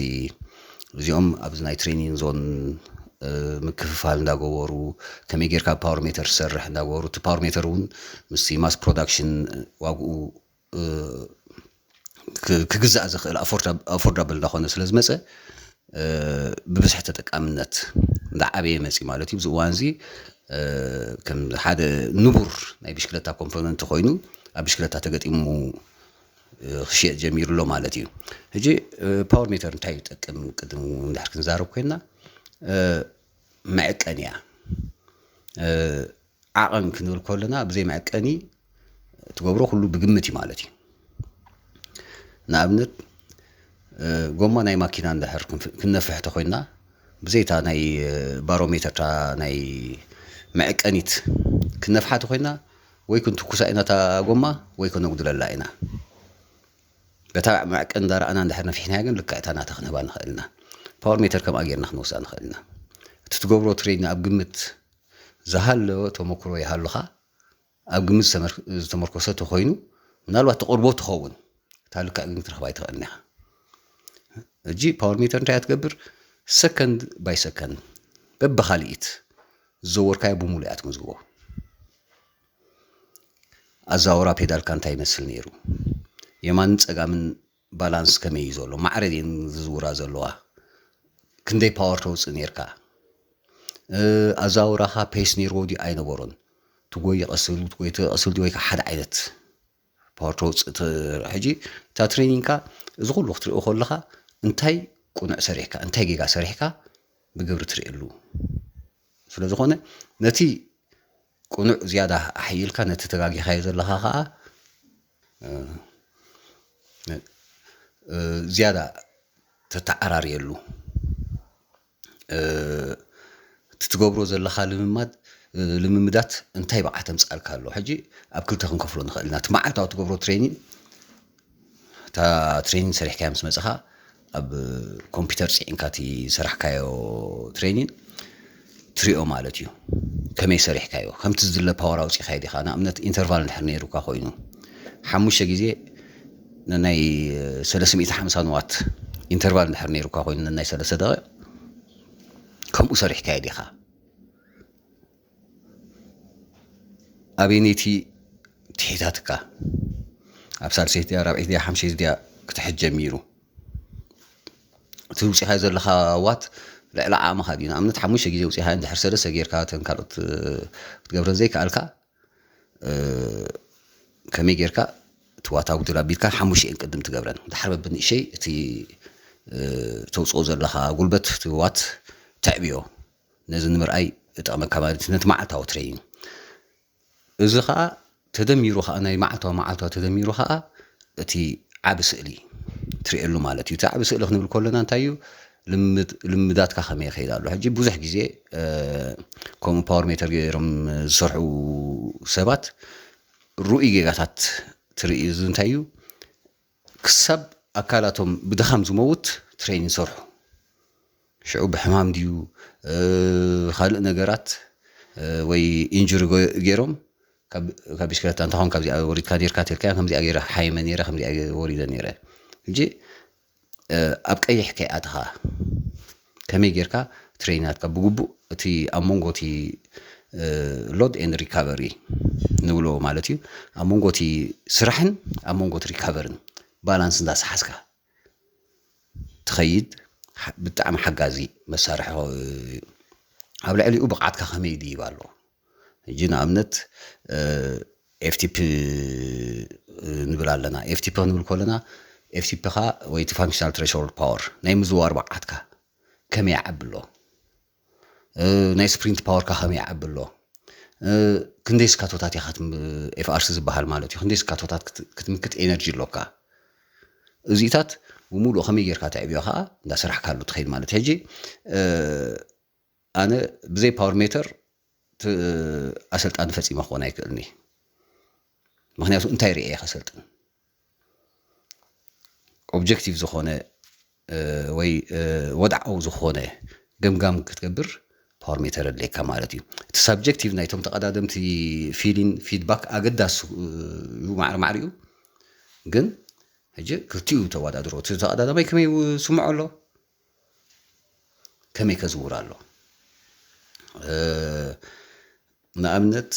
እዚኦም ኣብዚ ናይ ትሬኒንግ ዞን፣ እ፣ ምክፍፋል እንዳገበሩ፣ ከመይ ጌርካ ፓወር ሜተር ዝሰርሕ እንዳገበሩ፣ እቲ ፓወር ሜተር እውን ምስቲ ማስ ፕሮዳክሽን ዋግኡ፣ እ፣ ክ-፣ ክግዛእ ዝኽእል ኣፎርዳ-፣ ኣፎርዳብል እንዳኾነ ስለ ዝመጸ፣ እ፣ ብብዝሒ ተጠቃምነት እንዳዓበየ መጺኡ ማለት እዩ። ኣብዚ እዋን እዚ፣ እ፣ ከም ሓደ ንቡር ናይ ብሽክለታ ኮምፖነንት ኮይኑ ኣብ ብሽክለታ ተገጢሙ፣ እ፣ ክሽየጥ ጀሚሩ ኣሎ ማለት እዩ። ሕጂ፣ እ፣ ፓወር ሜተር እንታይ ይጠቅም? ቅድም እንድሕር ክንዛረብ ኮይንና፣ እ፣ መዐቀኒ እያ። እ፣ ዓቐን ክንብል ከለና ብዘይ መዐቀኒ ትገብሮ ኩሉ ብግምት እዩ ማለት እዩ። ንኣብነት፣ እ፣ ጎማ ናይ ማኪና እንድሕር ክንፍ-፣ ክንነፍሕ ተኾይንና፣ ብዘይታ ናይ፣ እ፣ ባሮሜተር፣ እታ ናይ መዐቀኒት ክንነፍሓ ተኾይንና፣ ወይ ክንትኩሳ ኢና እታ ጎማ፣ ወይ ከነጉድለላ ኢና። በታ መዐቀኒ እንዳረኣና እንድሕር ነፊሕናያ ግን ልክዕ እታ ናታ ክንህባ ንኽእል ኢና። ፓወር ሜተር ከምኣ ጌርና ክንወስዳ ንኽእል ኢና። እቲ ትገብሮ ትሬኒንግ ኣብ ግምት ዝሃለወ ተመክሮ ይሃሉኻ፣ ኣብ ግምት ዝተመር-፣ ዝተመርኮሰ ተኾይኑ፣ ምናልባት ተቕርቦ ትኸውን፣ እታ ልክዕ ግን ክትረኽባ ኣይትኽእልን ኢኻ። ሕጂ ፓወር ሜተር እንታይ እያ ትገብር? ሰከንድ ባይ ሰከንድ፣ በብኻልኢት ዝዘወርካዮ ብምሉእ እያ ትምዝግቦ። ኣዛውራ ፔዳልካ እንታይ ይመስል ነይሩ? የማንን ጸጋምን ባላንስ ከመይ እዩ ዘሎ? ማዕረ ድየን ዝዝውራ ዘለዋ? ክንደይ ፓወር ተውጽእ ነይርካ? እ፣ ኣዛውራኻ ፔስ ነይርዎ ድዩ ኣይነበሮን? ትጎይ ቀስ ኢሉ፣ ትጎይ ቀስ ኢሉ ድዩ ወይ ከዓ ሓደ ዓይነት ፓወር ተውጽእ ት-፣ ሕጂ እታ ትሬኒንግካ እዚ ኩሉ ክትሪኦ ከለኻ እንታይ ቅኑዕ ሰሪሕካ፣ እንታይ ጌጋ ሰሪሕካ ብግብሪ ትርእየሉ። ስለ ዝኾነ ነቲ ቅኑዕ ዝያዳ ኣሕይልካ ነቲ ተጋጊኻዮ ዘለኻ ኸኣ፣ እ፣ እ፣ ዝያዳ ተተዓራርየሉ። እ፣ እቲ ትገብሮ ዘለኻ ልምማድ፣ እ፣ ልምምዳት እንታይ ብቕዓት ኣምጽኣልካ ኣሎ? ሕጂ ኣብ ክልተ ክንከፍሎ ንኽእል ኢና። እቲ መዓልታዊ ትገብሮ ትሬኒን፣ እታ ትሬኒን ሰሪሕካያ ምስ መጻኻ፣ ኣብ ኮምፒውተር ጽዒንካ እቲ ዝሰራሕካዮ ትሬኒን ትሪኦ ማለት እዩ። ከመይ ሰሪሕካዮ? ከምቲ ዝድለ ፓወር ኣውጺኻዮ ዲኻ? ንኣብነት ኢንተርቫል እንድሕር ነይሩካ ኮይኑ፣ ሓሙሽተ ግዜ ነናይ ሰለስተ ሚእቲ ሓምሳ ንዋት ኢንተርቫል እንድሕር ነይሩካ ኮይኑ፣ ነናይ ሰለስተ ደቂቕ፣ ከምኡ ሰሪሕካዮ ዲኻ? ኣበየነይቲ ትሒታትካ? ኣብ ሳልሰይቲ ድያ፣ ራብዐይቲ ድያ፣ ሓምሸይቲ ድያ ክትሕዝ ጀሚሩ? እቲ ውፂኻዮ ዘለኻ ዋት ልዕሊ ዓቕምኻ ድዩ? ንኣብነት ሓሙሽተ ግዜ ውፂኻዮ እንድሕር ሰለስተ ጌርካ እተን ካልኦት፣ እ፣ ክትገብረን ዘይከኣልካ፣ እ፣ ከመይ ጌርካ እቲ ዋት ኣጉድል ኣቢልካ ሓሙሽተ እየን ቅድም ትገብረን? ድሓር በብንእሸይ እቲ፣ እ፣ ተውፅኦ ዘለኻ ጉልበት እቲ ዋት ተዕብዮ። ነዚ ንምርኣይ እጠቕመካ ማለት እዩ፣ ነቲ መዓልታዊ ትሬኒንግ። እዚ ኸኣ ተደሚሩ ኸኣ፣ ናይ መዓልታዊ መዓልታዊ ተደሚሩ ኸኣ እቲ ዓቢ ስእሊ ትርእየሉ ማለት እዩ። እቲ ዓቢ ስእሊ ክንብል ከለና እንታይ እዩ? ልምዳትካ ከመይ ይኸይድ ኣሎ? ሕጂ ብዙሕ ግዜ ከምኡ ፓወር ሜተር ገይሮም ዝሰርሑ ሰባት ርኡይ ጌጋታት ትርኢ። እዚ እንታይ እዩ? ክሳብ ኣካላቶም ብድኻም ዝመውት ትሬኒንግ ይሰርሑ። ሽዑ ብሕማም ድዩ ካልእ ነገራት ወይ ኢንጁሪ ገይሮም ካብ ብሽክለታ እንተኾን ካብዚኣ ወሪድካ ኔርካ ተልካ ከምዚኣ ገይረ ሓይመ ኔረ ከምዚኣ ወሪደ ኔረ። ሕጂ ኣብ ቀይሕ ከይኣትኻ ከመይ ጌርካ ትሬኒንጋትካ ብግቡእ እቲ ኣብ መንጎ እቲ ሎድ ኤንድ ሪካቨሪ ንብሎ ማለት እዩ ኣብ መንጎ እቲ ስራሕን ኣብ መንጎ እቲ ሪካቨርን ባላንስ እንዳሰሓዝካ ትኸይድ ብጣዕሚ ሓጋዚ መሳርሒ እዩ። ኣብ ልዕሊኡ ብቕዓትካ ከመይ ድይብ ኣሎ? ሕጂ ንኣብነት ኤፍቲፒ ንብል ኣለና። ኤፍቲፒ ክንብል ከለና ኤፍቲፒኻ ወይ እቲ ፋንክሽናል ትሬሾልድ ፓወር ናይ ምዝዋር ብቕዓትካ ከመይ ይዓቢ ኣሎ? ናይ ስፕሪንት ፓወርካ ከመይ ይዓቢ ኣሎ? ክንደይ ስካቶታት ኢኻ ኤፍኣርሲ ዝበሃል ማለት እዩ። ክንደይ ስካቶታት ክትምክት ኤነርጂ ኣሎካ? እዚታት ብምሉእ ከመይ ጌርካ ተዕብዮ ከዓ እንዳሰራሕካሉ ትኸይድ ማለት። ሕጂ ኣነ ብዘይ ፓወር ሜተር ኣሰልጣኒ ፈጺመ ክኾን ኣይክእልኒ። ምክንያቱ እንታይ ርእየ ከሰልጥን ኦብጀክቲቭ ዝኾነ ወይ ወድዓዊ ዝኾነ ገምጋም ክትገብር ፓወር ሜተር ኣድልየካ ማለት እዩ። እቲ ሳብጀክቲቭ ናይቶም ተቐዳደምቲ ፊሊን ፊድባክ ኣገዳሲ እዩ ማዕረ ማዕሪኡ። ግን ሕጂ ክልቲኡ ተወዳድሮ። እቲ ተቐዳዳማይ ከመይ ስምዖ ኣሎ? ከመይ ከዝውር ኣሎ? ንኣብነት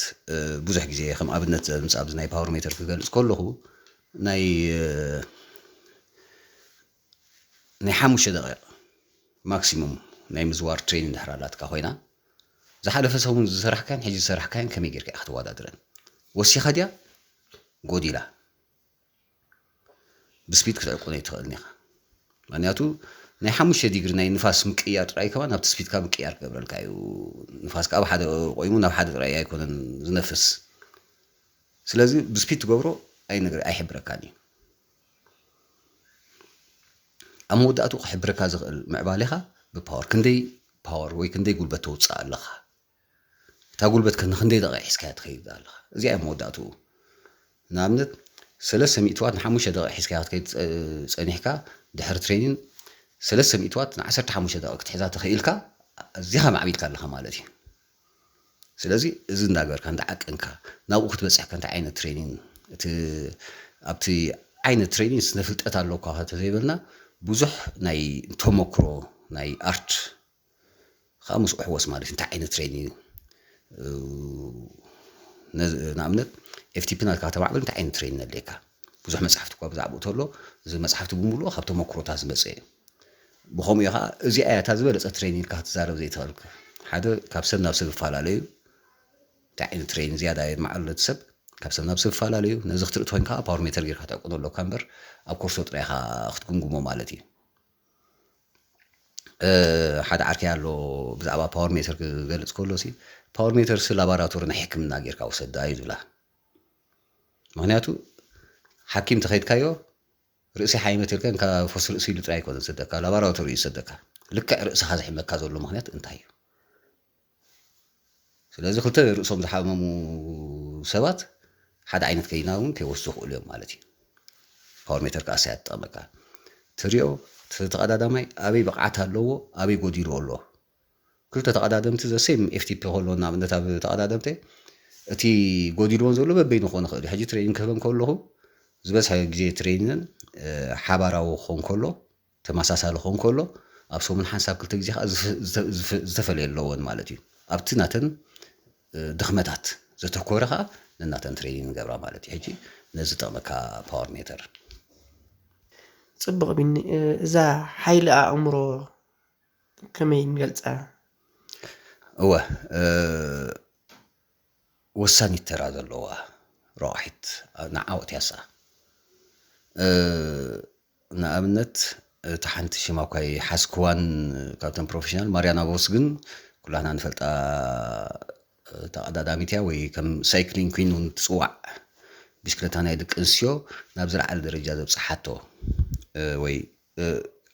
ብዙሕ ግዜ ከም ኣብነት ዘምፅእ ኣብዚ ናይ ፓወር ሜተር ክገልፅ ከለኹ ናይ ናይ ሓሙሽተ ደቂቕ ማክሲሙም ናይ ምዝዋር ትሬኒንግ ድሕር ኣላትካ ኮይና ዝሓለፈ ሰሙን ዝሰራሕካን ሕጂ ዝሰራሕካን ከመይ ጌርካ ኢኻ ክትወዳድረን? ወሲኻ ድያ ጎዲላ? ብስፒድ ክትዕቁን ኣይትኽእልን ኢኻ። ምክንያቱ ናይ ሓሙሽተ ዲግሪ ናይ ንፋስ ምቅያር ጥራይ ከማን ናብቲ ስፒድካ ምቅያር ክገብረልካ እዩ። ንፋስ ካብ ሓደ ቆይሙ ናብ ሓደ ጥራይ ኣይኮነን ዝነፍስ። ስለዚ ብስፒድ ትገብሮ ኣይነግር ኣይሕብረካን እዩ። ኣብ መወዳእቱ ክሕብረካ ዝኽእል ምዕባሌኻ ብፓወር ክንደይ ፓወር ወይ ክንደይ ጉልበት ተውፅእ ኣለኻ እታ ጉልበት ከ ንክንደይ ደቂቕ ሒዝካያ ትኸይድ ኣለኻ? እዚኣ እያ መወዳእትኡ። ንኣብነት ሰለስተ ሚእትዋት ንሓሙሽተ ደቂቕ ሒዝካያ ክትከይድ ጸኒሕካ ድሕሪ ትሬኒን ሰለስተ ሚእትዋት ንዓሰርተ ሓሙሽተ ደቂቕ ክትሕዛ ተኽኢልካ ኣዚኻ ማዕቢልካ ኣለኻ ማለት እዩ። ስለዚ እዚ እንዳገበርካ እንዳዓቀንካ ናብኡ ክትበፅሕ ከ እንታይ ዓይነት ትሬኒን እቲ ኣብቲ ዓይነት ትሬኒን ስነ ፍልጠት ኣለኳ ተዘይበልና ብዙሕ ናይ ተመክሮ ናይ ኣርት ከዓ ምስኡ ሕወስ ማለት እዩ እንታይ ዓይነት ትሬኒን እዩ ንኣብነት ኤፍቲፒ ናትካ ከተማዕብል እንታይ ዓይነት ትሬኒን ኣድልየካ ብዙሕ መፅሓፍቲ እኳ ብዛዕባኡ ተሎ እዚ መፅሓፍቲ ብምሉኡ ካብ ተመክሮታት ዝመፀ እዩ ብከምኡ ከዓ እዚኣ እያ እታ ዝበለፀ ትሬኒን ኢልካ ክትዛረብ ዘይትኽእል ሓደ ካብ ሰብ ናብ ሰብ ይፈላለዩ እንታይ ዓይነት ትሬኒን ዝያዳ የድመዓሉ ነቲ ሰብ ካብ ሰብ ናብ ሰብ ይፈላለዩ ነዚ ክትርኢ ትኮይንካ ፓወር ሜተር ጌርካ ትዕቁኖ ኣለካ እምበር ኣብ ኮርሶ ጥራይ ኢካ ክትግምግሞ ማለት እዩ ሓደ ዓርከይ ኣሎ ብዛዕባ ፓወር ሜተር ክገልፅ ከሎ ሲ ፓወር ሜተር ሲ ላባራቶሪ ናይ ሕክምና ጌርካ ውሰዳ እዩ ዝብላ ምክንያቱ ሓኪም ተኸይድካዮ ርእሲ ሓይመት ኢልካ እንካ ፈስ ርእሲ ኢሉ ጥራይ ኣይኮነ ዝሰደካ ላባራቶሪ እዩ ዝሰደካ ልክዕ ርእስኻ ዝሕመካ ዘሎ ምክንያት እንታይ እዩ ስለዚ ክልተ ርእሶም ዝሓመሙ ሰባት ሓደ ዓይነት ከይና እውን ከይወስዱ ይኽእሉ እዮም ማለት እዩ ፓወር ሜተር ከዓ ሳያ ትጠቕመካ ትሪኦ ተቐዳዳማይ ኣበይ ብቕዓት ኣለዎ ኣበይ ጎዲሉ ኣሎ ክልተ ተቐዳደምቲ ዘሴም ኤፍቲፒ ከሎ ንኣብነት ኣብ ተቐዳደምቲ እቲ ጎዲልዎን ዘሎ በበይኑ ክኾን ይኽእል እዩ ሕጂ ትሬኒንግ ክህበን ከለኹ ዝበዝሐ ግዜ ትሬኒንግን ሓባራዊ ክኾን ከሎ ተመሳሳሊ ክኾን ከሎ ኣብ ሰሙን ሓንሳብ ክልተ ግዜ ከዓ ዝተፈለየ ኣለዎን ማለት እዩ ኣብቲ ናተን ድኽመታት ዘተኮረ ከዓ ነናተን ትሬኒንግ ንገብራ ማለት እዩ ሕጂ ነዚ ጠቕመካ ፓወር ሜተር ፅቡቕ ቢኒ እዛ ሓይሊ ኣእምሮ ከመይ ንገልፃ እወ ወሳኒት ተራ ዘለዋ ረቑሒት ንዓወት ያሳ ንኣብነት እታ ሓንቲ ሽማ እኳ ሓዝክዋን ካብተን ፕሮፌሽናል ማርያና ቮስ ግን ኩላህና ንፈልጣ ተቐዳዳሚት እያ ወይ ከም ሳይክሊን ኩን እውን ትፅዋዕ ብሽክለታ ናይ ደቂ ኣንስትዮ ናብ ዝለዓለ ደረጃ ዘብፅሓቶ ወይ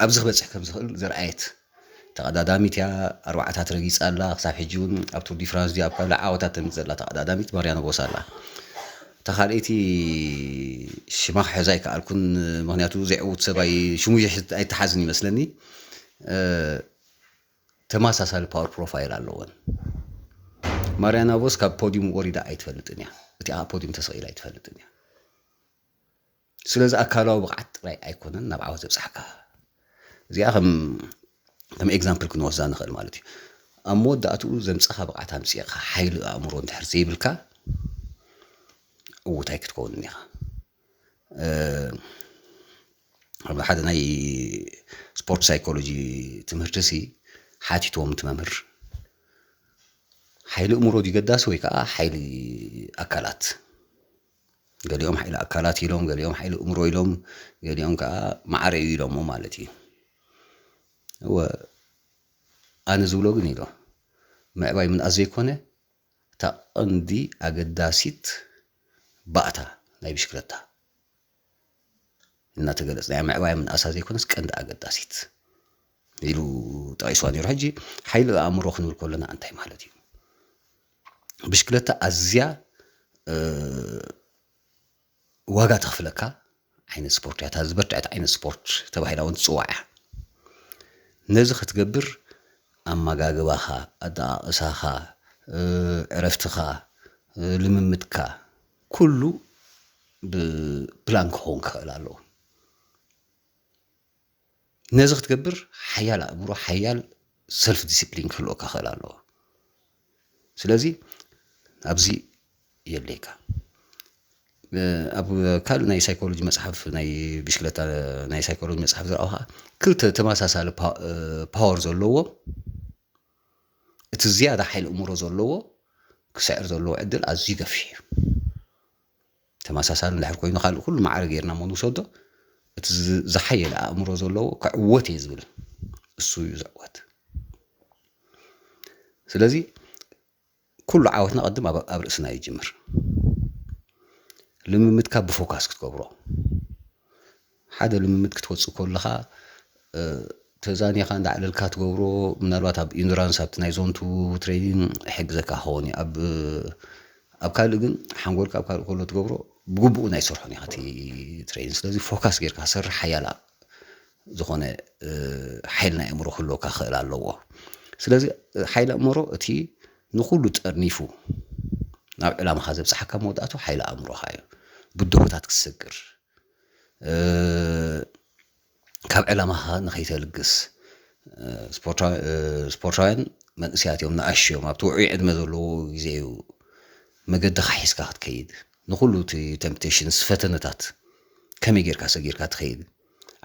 ኣብዚ ክበፅሕ ከም ዝኽእል ዘርኣየት ተቐዳዳሚት እያ። ኣርባዕታት ረጊጻ ኣላ። ክሳብ ሕጂ እውን ኣብ ቱር ዲ ፍራንስ ድያ ኣብ ካልእ ዓወታት ተምጽእ ዘላ ተቐዳዳሚት ማርያና ቮስ ኣላ። እታ ካልኣይቲ ሽማ ክሕዛ ኣይከኣልኩን፣ ምኽንያቱ ዘይዕውት ሰብ ኣይ-፣ ሽሙ ይሕ-፣ ኣይተሓዝን ይመስለኒ። እ፣ ተመሳሳሊ ፓወር ፕሮፋይል ኣለወን። ማርያና ቮስ ካብ ፖዲዩም ወሪዳ ኣይትፈልጥን እያ። እቲኣ ፖዲዩም ተሰቒላ ኣይትፈልጥን እያ። ስለዚ ኣካላዊ ብቕዓት ጥራይ ኣይኮነን ናብ ዓወት ዘብጽሓካ። እዚኣ ከም፣ ከም ኤግዛምፕል ክንወስዳ ንኽእል ማለት እዩ። ኣብ መወዳእትኡ ዘምጻኻ ብቕዓት ኣምጺእኻ ሓይሊ ኣእምሮ እንድሕር ዘይብልካ፣ ዕዉት ኣይክትከውንን ኢኻ። እ፣ ኣብ ሓደ ናይ ስፖርት ሳይኮሎጂ ትምህርቲ ሲ ሓቲትዎም እቲ መምህር፣ ሓይሊ ኣእምሮ ድዩ ገዳሲ ወይ ከዓ ሓይሊ ኣካላት? ገሊኦም ሓይሊ ኣካላት ኢሎም፣ ገሊኦም ሓይሊ ኣእምሮ ኢሎም፣ ገሊኦም ከዓ ማዕረ እዩ ኢሎሞ ማለት እዩ። እወ፣ ኣነ ዝብሎ ግን ኢሎ፣ ምዕባይ ምንኣስ ዘይኮነ፣ እታ ቀንዲ ኣገዳሲት ባእታ ናይ ብሽክለታ እናተገለጽ፣ ናይ ምዕባይ ምንኣሳ ዘይኮነስ ቀንዲ ኣገዳሲት ኢሉ ጠቒስዋ ነይሩ። ሕጂ ሓይሊ ኣእምሮ ክንብል ከለና እንታይ ማለት እዩ? ብሽክለታ ኣዝያ፣ እ፣ ዋጋ ተኽፍለካ ዓይነት ስፖርት እያ። እታ ዝበርትዐት ዓይነት ስፖርት ተባሂላ እውን ትጽዋዕ እያ። ነዚ ክትገብር ኣመጋግባኻ፣ ኣደቓቕሳኻ፣ እ፣ ዕረፍትኻ፣ እ፣ ልምምድካ፣ ኩሉ ብፕላን ክኸውን ክኽእል ኣለዎ። ነዚ ክትገብር ሓያል ኣእምሮ፣ ሓያል ሰልፍ ዲሲፕሊን ክህልወካ ክኽእል ኣለዎ። ስለዚ ኣብዚ የድልየካ። እ፣ ኣብ ካልእ ናይ ሳይኮሎጂ መጽሓፍ፣ ናይ ብሽክለታ ናይ ሳይኮሎጂ መጽሓፍ ዝረኣኹ ከዓ ክልተ ተመሳሳሊ ፓ-፣ እ፣ ፓወር ዘለዎ፣ እቲ ዝያዳ ሓይሊ ኣእምሮ ዘለዎ ክስዕር ዘለዎ ዕድል ኣዝዩ ገፊሕ እዩ። ተመሳሳሊ እንድሕር ኮይኑ ካልእ ኩሉ ማዕረ ጌርና እሞ ንውሰዶ፣ እቲ ዝ-፣ ዝሓየለ ኣእምሮ ዘለዎ ክዕወት እየ ዝብል፣ እሱ እዩ ዝዕወት። ስለዚ ኩሉ ዓወትና ቅድም ኣብ፣ ኣብ ርእስና ይጅምር። ልምምድካ ብፎካስ ክትገብሮ። ሓደ ልምምድ ክትወጽእ ከለኻ፣ እ፣ ተዛኒኻ እንዳዕለልካ ትገብሮ፣ ምናልባት ኣብ ኢንዱራንስ፣ ኣብቲ ናይ ዞን ቱ ትሬኒንግ ይሕግዘካ ክኸውን እዩ። ኣብ፣ ኣብ ካልእ ግን ሓንጎልካ ኣብ ካልእ ከሎ ትገብሮ፣ ብግቡእ ናይ ሰርሖን ኢኻ እቲ ትሬኒንግ። ስለዚ ፎካስ ጌርካ ሰርሕ፣ ሓያል ዝኾነ፣ እ፣ ሓይሊ ናይ ኣእምሮ ክህልወካ ክኽእል ኣለዎ። ስለዚ፣ እ፣ ሓይሊ ኣእምሮ እቲ ንኹሉ ጠርኒፉ ናብ ዕላማኻ ዘብጽሓካ መወዳእቱ ሓይሊ ኣእምሮኻ እዩ። ብድሆታት ክትስግር፣ እ፣ ካብ ዕላማኻ ንኸይተልግስ፣ እ፣ ስፖርታዊ-፣ እ፣ ስፖርታውያን መንእሰያት እዮም፣ ንኣሽቱ እዮም፣ ኣብቲ ውዑይ ዕድመ ዘለዎ ግዜ እዩ መገድኻ ሒዝካ ክትከይድ። ንኹሉ እቲ ቴምፕቴሽንስ፣ ፈተነታት ከመይ ጌርካ ሰጊርካ ትኸይድ?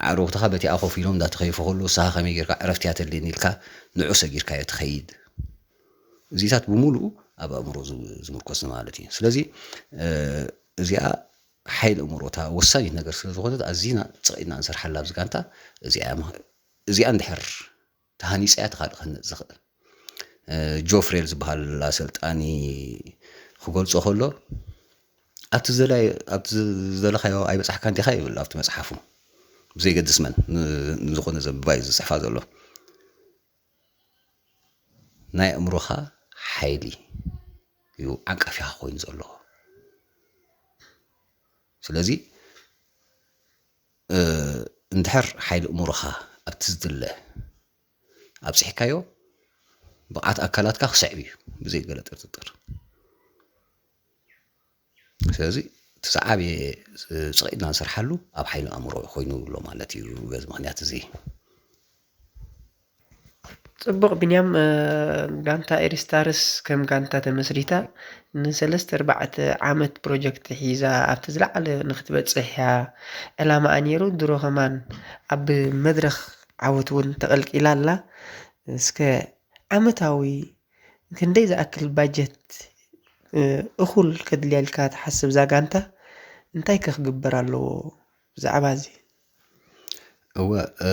ኣዕሩኽትኻ በቲኣ ኮፍ ኢሎም እንዳተኸየፉ ከለዉ፣ ንስኻ ከመይ ጌርካ ዕረፍቲ እያ ተድልየኒ ኢልካ ንዑ ሰጊርካዮ ትኸይድ? እዚታት ብምሉኡ ኣብ ኣእምሮ ዝ-፣ ዝምርኮስ ማለት እዩ። ስለዚ፣ እ፣ እዚኣ ሓይሊ ኣእምሮ እታ ወሳኒት ነገር ስለ ዝኾነት፣ ኣዚና ጽቕ ኢልና ንሰርሓላ ኣብዚ ጋንታ እዚኣ እያ። እዚኣ እንድሕር ተሃኒጻ እያ፣ እቲ ካልእ ክህነጽ ዝኽእል። እ፣ ጆፍሬል ዝበሃል ኣሰልጣኒ ክገልጾ ከሎ፣ ኣብቲ ዝደላይ-፣ ኣብቲ ዝደለኻዮ ኣይበጻሕካን ዲኻ ይብል ኣብቲ መጽሓፉ። ብዘይገድስ መን፣ ን-፣ ንዝኾነ ዘንብባ እዩ ዝጽሕፋ ዘሎ። ናይ ኣእምሮኻ ሓይሊ እዩ ዓንቃፊኻ ኮይኑ ዘሎ። ስለዚ፣ እ፣ እንድሕር ሓይሊ ኣእምሮኻ ኣብቲ ዝድለ ኣብጺሕካዮ፣ ብቕዓት ኣካላትካ ክስዕብ እዩ፣ ብዘይ ገለ ጥርጥር። ስለዚ፣ እቲ ዝዓበየ፣ እ፣ ጽቕ ኢልና ንሰርሓሉ ኣብ ሓይሊ ኣእምሮ ኮይኑ ኣሎ ማለት እዩ፣ በዚ ምኽንያት እዚ። ጽቡቕ ቢንያም፣ እ፣ ጋንታ ኤሪስታርስ ከም ጋንታ ተመስሪታ ንሰለስተ ኣርባዕተ ዓመት ፕሮጀክት ሒዛ ኣብቲ ዝለዓለ ንክትበጽሕ እያ ዕላማኣ ነይሩ። ድሮ ከማን ኣብ መድረኽ ዓወት እውን ተቐልቂላ ኣላ። እስከ ዓመታዊ ክንደይ ዝኣክል ባጀት፣ እ፣ እኹል ከድልያ ኢልካ ትሓስብ እዛ ጋንታ? እንታይ ከ ክግበር ኣለዎ ብዛዕባ እዚ? እወ፣ እ፣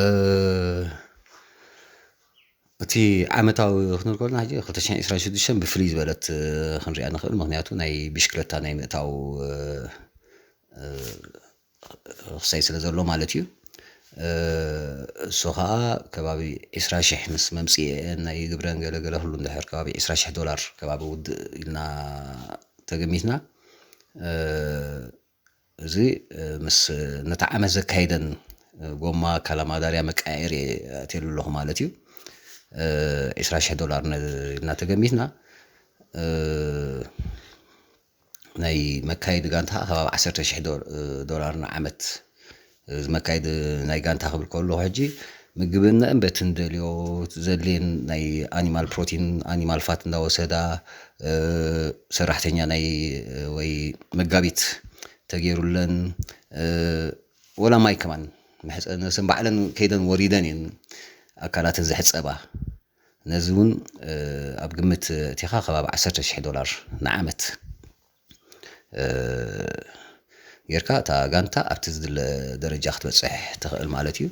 እቲ ዓመታዊ ክንብል ከለና ሕጂ ክልተ ሽሕን ዕስራን ሽዱሽተን ብፍልይ ዝበለት፣ እ፣ ክንሪኣ ንኽእል። ምኽንያቱ ናይ ብሽክለታ ናይ ምእታው፣ እ፣ እ፣ ክሳይ ስለ ዘሎ ማለት እዩ። እሱ ኸዓ ከባቢ ዕስራ ሽሕ ምስ መምፅኤ ናይ ግብረን ገለገለ ኩሉ እንድሕር ከባቢ ዕስራ ሽሕ ዶላር ከባቢ ውድእ ኢልና ተገሚትና። እዚ ምስ ነቲ ዓመት ዘካይደን ጎማ ካላማዳርያ መቀያየሪ ኣትየሉ ኣለኹ ማለት እዩ። ዕስራ ሽሕ ዶላር ኢልና ተገሚትና። ናይ መካየዲ ጋንታ ከባቢ ዓሰርተ ሽሕ ዶላር ንዓመት ዝመካየዲ ናይ ጋንታ ክብል ከለኹ ሕጂ ምግብነን በቲ እንደልዮ ዘድልየን ናይ ኣኒማል ፕሮቲን ኣኒማል ፋት እንዳወሰዳ ሰራሕተኛ ናይ ወይ መጋቢት ተገይሩለን ወላ ማይ ከማን መሕፀ ነብሰን ባዕለን ከይደን ወሪደን እየን ኣካላተን ዝሕፀባ። ነዚ እውን ኣብ ግምት እቲኻ ከባቢ ዓሰርተ ሽሕ ዶላር ንዓመት ጌርካ እታ ጋንታ ኣብቲ ዝድለ ደረጃ ክትበፅሕ ትኽእል ማለት እዩ።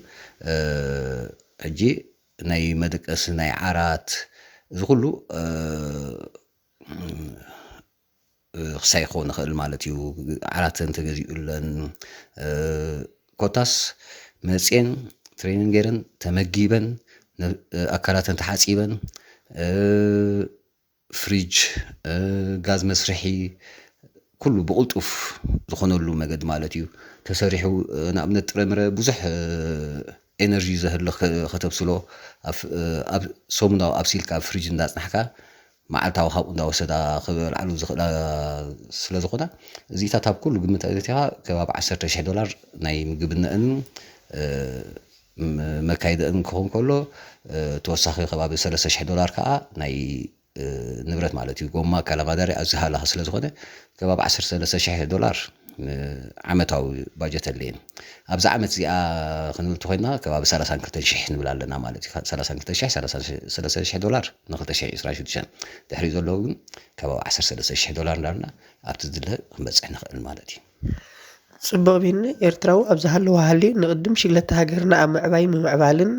ሕጂ ናይ መደቀሲ ናይ ዓራት እዚ ኩሉ ክሳይ ክኸውን ይኽእል ማለት እዩ። ዓራተን ተገዚኡለን ኮታስ መፅየን ትሬኒንግ ገይረን ተመጊበን ኣካላተን ተሓፂበን ፍሪጅ ጋዝ መስርሒ ኩሉ ብቕልጡፍ ዝኾነሉ መገዲ ማለት እዩ ተሰሪሑ። ንኣብነት ጥረምረ ብዙሕ ኤነርጂ ዘህልኽ ከተብስሎ ኣብ ሰሙናዊ ኣብሲልካ ኣብ ፍሪጅ እንዳፅናሕካ መዓልታዊ ካብኡ እንዳወሰዳ ክበልዓሉ ዝኽእላ ስለ ዝኾና እዚታት ኣብ ኩሉ ግምት ኣእቲኻ ከባቢ ዓሰርተ ሽሕ ዶላር ናይ ምግብነእን መካይደእን ክኸውን ከሎ ተወሳኺ ከባቢ ሰለስተ ሽሕ ዶላር ከዓ ናይ ንብረት ማለት እዩ። ጎማ ካላማዳሪ ኣብዚ ሃላኸ ስለ ዝኾነ ከባቢ ዓሰርተ ሰለስተ ሽሕ ዶላር ዓመታዊ ባጀት ኣድልየን። ኣብዚ ዓመት እዚኣ ክንብል ተኮይና ከባቢ ሰላሳን ክልተን ሽሕ ንብል ኣለና ማለት እዩ። ሰላሳን ክልተን ሽሕ ሰላሳን ሰለስተ ሽሕ ዶላር ንክልተ ሽሕ ዕስራን ሽዱሽተን ድሕሪ ዘለዉ ግን ከባቢ ዓሰርተ ሰለስተ ሽሕ ዶላር እንዳልና ኣብቲ ዝድለ ክንበፅሕ ንኽእል ማለት እዩ። ፅቡቕ ቢኒ ኤርትራዊ ኣብ ዝሃለወ ሃልዩ ንቕድም ሽግለታ ሃገርና ኣብ ምዕባይ ምምዕባልን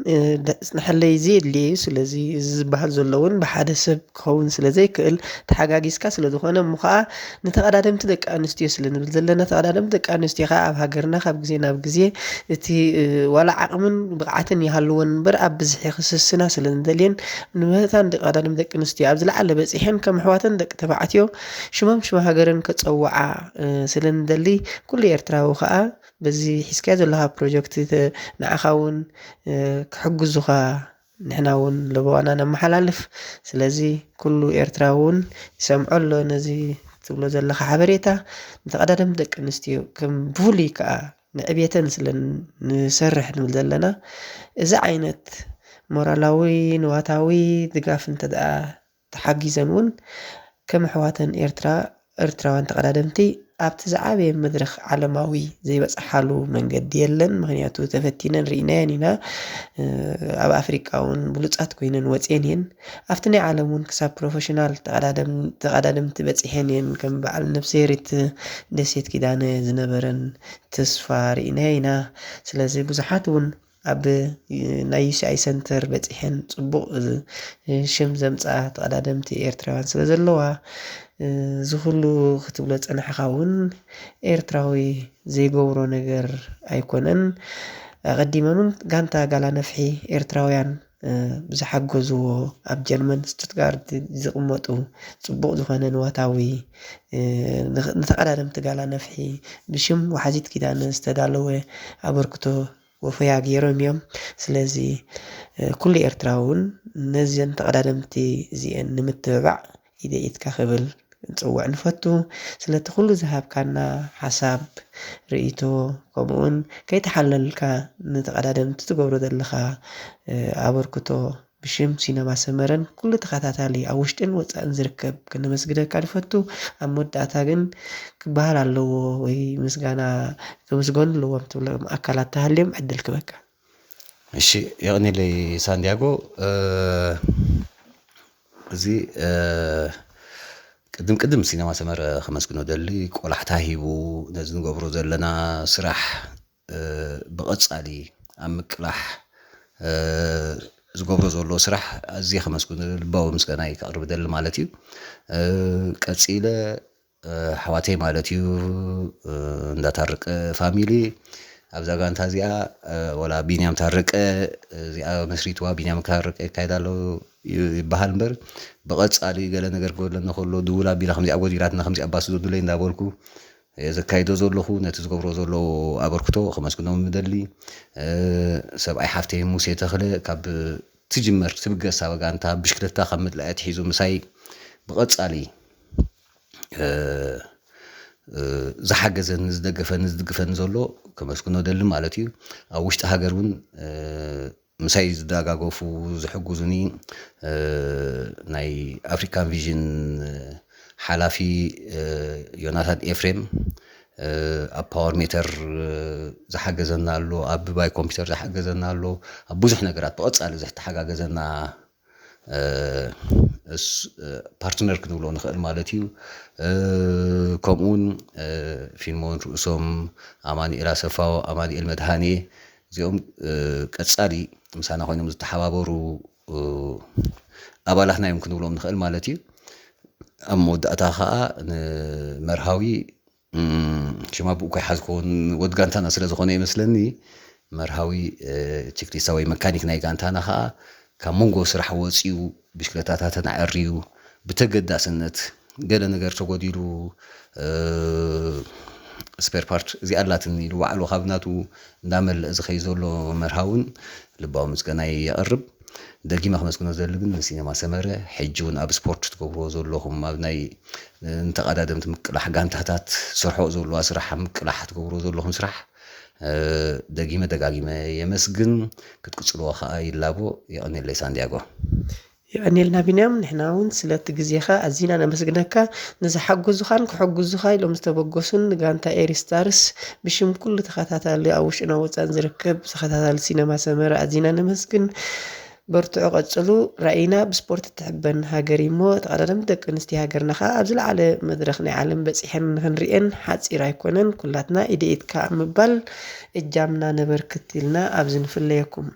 ዘጽንሐለይ ዘየድልየ እዩ። ስለዚ እዚ ዝበሃል ዘሎ እውን ብሓደ ሰብ ክኸውን ስለ ዘይክእል ተሓጋጊዝካ ስለ ዝኾነ እሞ ኸዓ ንተቐዳደምቲ ደቂ ኣንስትዮ ስለ ንብል ዘለና ተቐዳደምቲ ደቂ ኣንስትዮ ኸዓ ኣብ ሃገርና ካብ ግዜ ናብ ግዜ እቲ ዋላ ዓቕምን ብቕዓትን ይሃልወን እምበር ኣብ ብዝሒ ክስስና ስለ ንደልየን ንመታን ተቐዳደምቲ ደቂ ኣንስትዮ ኣብ ዝለዓለ በፂሐን ከም ኣሕዋተን ደቂ ተባዕትዮ ሽሞም ሽም ሃገረን ከፀውዓ ስለ ንደሊ ኩሉ ኤርትራዊ ከዓ በዚ ሒዝካዮ ዘለኻ ፕሮጀክት ንዓኻ እውን ክሕግዙኻ ንሕና እውን ለበዋና ነመሓላልፍ። ስለዚ ኩሉ ኤርትራዊ እውን ይሰምዖ ኣሎ ነዚ ትብሎ ዘለኻ ሓበሬታ። ንተቐዳደምቲ ደቂ ኣንስትዮ ከም ብፍሉይ ከዓ ንዕብየተን ስለ ንሰርሕ ንብል ዘለና እዚ ዓይነት ሞራላዊ ንዋታዊ ድጋፍ እንተ ደኣ ተሓጊዘን እውን ከም ኣሕዋተን ኤርትራ ኤርትራውያን ተቐዳደምቲ ኣብቲ ዝዓበየ መድረኽ ዓለማዊ ዘይበፅሓሉ መንገዲ የለን። ምኽንያቱ ተፈቲነን ርኢናየን ኢና። ኣብ ኣፍሪቃ እውን ብሉፃት ኮይነን ወፅየን እየን። ኣብቲ ናይ ዓለም እውን ክሳብ ፕሮፌሽናል ተቐዳደምቲ በፂሐን እየን። ከም በዓል ነብሰሄሪት ደሴት ኪዳነ ዝነበረን ተስፋ ርኢናዮ ኢና። ስለዚ ብዙሓት እውን ኣብ ናይ ዩሲኣይ ሰንተር በፂሐን ፅቡቕ ሽም ዘምፅኣ ተቐዳደምቲ ኤርትራውያን ስለ ዘለዋ እዚ ኩሉ ክትብሎ ዝፀናሕካ እውን ኤርትራዊ ዘይገብሮ ነገር ኣይኮነን። ኣቐዲመን እውን ጋንታ ጋላ ነፍሒ ኤርትራውያን ብዝሓገዝዎ ኣብ ጀርመን ስቱትጋርድ ዝቕመጡ ፅቡቕ ዝኾነ ንዋታዊ ንተቐዳደምቲ ጋላ ነፍሒ ብሽም ወሓዚት ኪዳነ ዝተዳለወ ኣበርክቶ ወፈያ ገይሮም እዮም። ስለዚ ኩሉ ኤርትራዊ እውን ነዘን ተቐዳደምቲ እዚአን ንምትብባዕ ኢደ ኢድካ ክብል ክንፅውዕ ንፈቱ። ስለቲ ኩሉ ዝሃብካና ሓሳብ፣ ርእይቶ ከምኡ እውን ከይተሓለልካ ንተቐዳደምቲ ትገብሮ ዘለኻ ኣበርክቶ ብሽም ሲነማ ሰመረን ኩሉ ተኸታታሊ ኣብ ውሽጥን ወፃእን ዝርከብ ክነመስግነካ ንፈቱ። ኣብ መወዳእታ ግን ክበሃል ኣለዎ ወይ ምስጋና ክምስገኑ ኣለዎም ትብሎም ኣካላት ተሃልዮም ዕድል ክበካ። እሺ የቕኒለይ ሳንዲያጎ። እዚ ቅድም ቅድም ሲነማ ሰመረ ከመስግኖ ደሊ ቆላሕታ ሂቡ ነዚ ንገብሮ ዘለና ስራሕ ብቐጻሊ ኣብ ምቅላሕ ዝገብሮ ዘሎ ስራሕ ኣዝየ ከመስግኖ ልባዊ ምስጋናይ ከቕርብ ደሊ ማለት እዩ። ቀጺለ ኣሕዋተይ ማለት እዩ እንዳታርቀ ፋሚሊ ኣብዛ ጋንታ እዚኣ ወላ ቢንያም ታረቀ እዚኣ መስሪትዋ፣ ቢንያም ታረቀ ይካየድ ኣሎ ይበሃል እምበር፣ ብቐጻሊ ገለ ነገር ክጎድለኒ ከሎ ድውል ኣቢላ ከምዚኣ ጎዲላትና ከምዚኣ ኣባሲ ዘዱለይ እንዳበልኩ ዘካይዶ ዘለኹ፣ ነቲ ዝገብሮ ዘሎ ኣበርክቶ ከመስግኖም ምደሊ። ሰብኣይ ሓፍተይ ሙሴ ተኽለ ካብ ትጅመር ትብገስ ኣብ ጋንታ ብሽክለታ ካብ ምድላይ ኣትሒዙ ምሳይ ብቐጻሊ ዝሓገዘኒ ዝደገፈኒ ዝድግፈኒ ዘሎ ከመስግኖ ደሊ ማለት እዩ። ኣብ ውሽጢ ሃገር እውን ምሳይ ዝደጋገፉ ዝሕግዙኒ ናይ ኣፍሪካን ቪዥን ሓላፊ ዮናታን ኤፍሬም ኣብ ፓወር ሜተር ዝሓገዘና ኣሎ፣ ኣብ ባይ ኮምፒውተር ዝሓገዘና ኣሎ፣ ኣብ ብዙሕ ነገራት ብቐጻሊ ዝተሓጋገዘና ፓርትነር ክንብሎ ንኽእል ማለት እዩ። ከምኡውን ፊልሞን ርእሶም፣ ኣማኒኤል ኣሰፋው፣ ኣማኒኤል መድሃኔ፣ እዚኦም ቀጻሊ ምሳና ኮይኖም ዝተሓባበሩ ኣባላትና እዮም ክንብሎም ንኽእል ማለት እዩ። ኣብ መወዳእታ ከዓ ንመርሃዊ ሽማ ብኡ ከይሓዝኮ ወድ ጋንታና ስለ ዝኾነ ይመስለኒ፣ መርሃዊ ቼክሊስታ ወይ መካኒክ ናይ ጋንታና ከዓ ካብ መንጎ ስራሕ ወፂኡ ብሽክለታታተን ኣዐርዩ ብተገዳስነት ገለ ነገር ተጎዲሉ ስፔር ፓርት እዚኣ ኣላትኒ ኢሉ ባዕሉ ካብ ናቱ እንዳመለእ ዝኸይ ዘሎ መርሃውን ልባዊ ምስጋናይ የቕርብ። ደጊመ ከመስግኖ ዘሊ ግን ንሲነማ ሰመረ፣ ሕጂ እውን ኣብ ስፖርት ትገብርዎ ዘለኹም፣ ኣብ ናይ ንተቐዳደምቲ ምቅላሕ ጋንታታት ትሰርሖ ዘለዋ ስራሕ፣ ምቅላሕ ትገብርዎ ዘለኹም ስራሕ ደጊመ ደጋጊመ የመስግን። ክትቅፅልዎ ከዓ ይላቦ። የቐኔለይ ሳንዲያጎ። የቐኔልና ቢንያም፣ ንሕና እውን ስለቲ ግዜኻ ኣዚና ነመስግነካ። ንዝሓግዙኻን ክሕግዙኻ ኢሎም ዝተበገሱን ንጋንታ ኤሪስታርስ ብሽም ኩሉ ተኸታታሊ ኣብ ውሽጥና ወፃን ዝርከብ ተኸታታሊ ሲነማ ሰመረ ኣዚና ነመስግን። በርትዑ ቀፅሉ። ራእይና ብስፖርት እትሕበን ሃገር እዩ እሞ ተቐዳደምቲ ደቂ ኣንስትዮ ሃገርና ከዓ ኣብ ዝለዓለ መድረኽ ናይ ዓለም በፂሐን ንክንሪኤን ሓፂር ኣይኮነን። ኩላትና ኢደኢድካ ኣብ ምባል እጃምና ነበርክት ኢልና ኣብዚ ንፍለየኩም።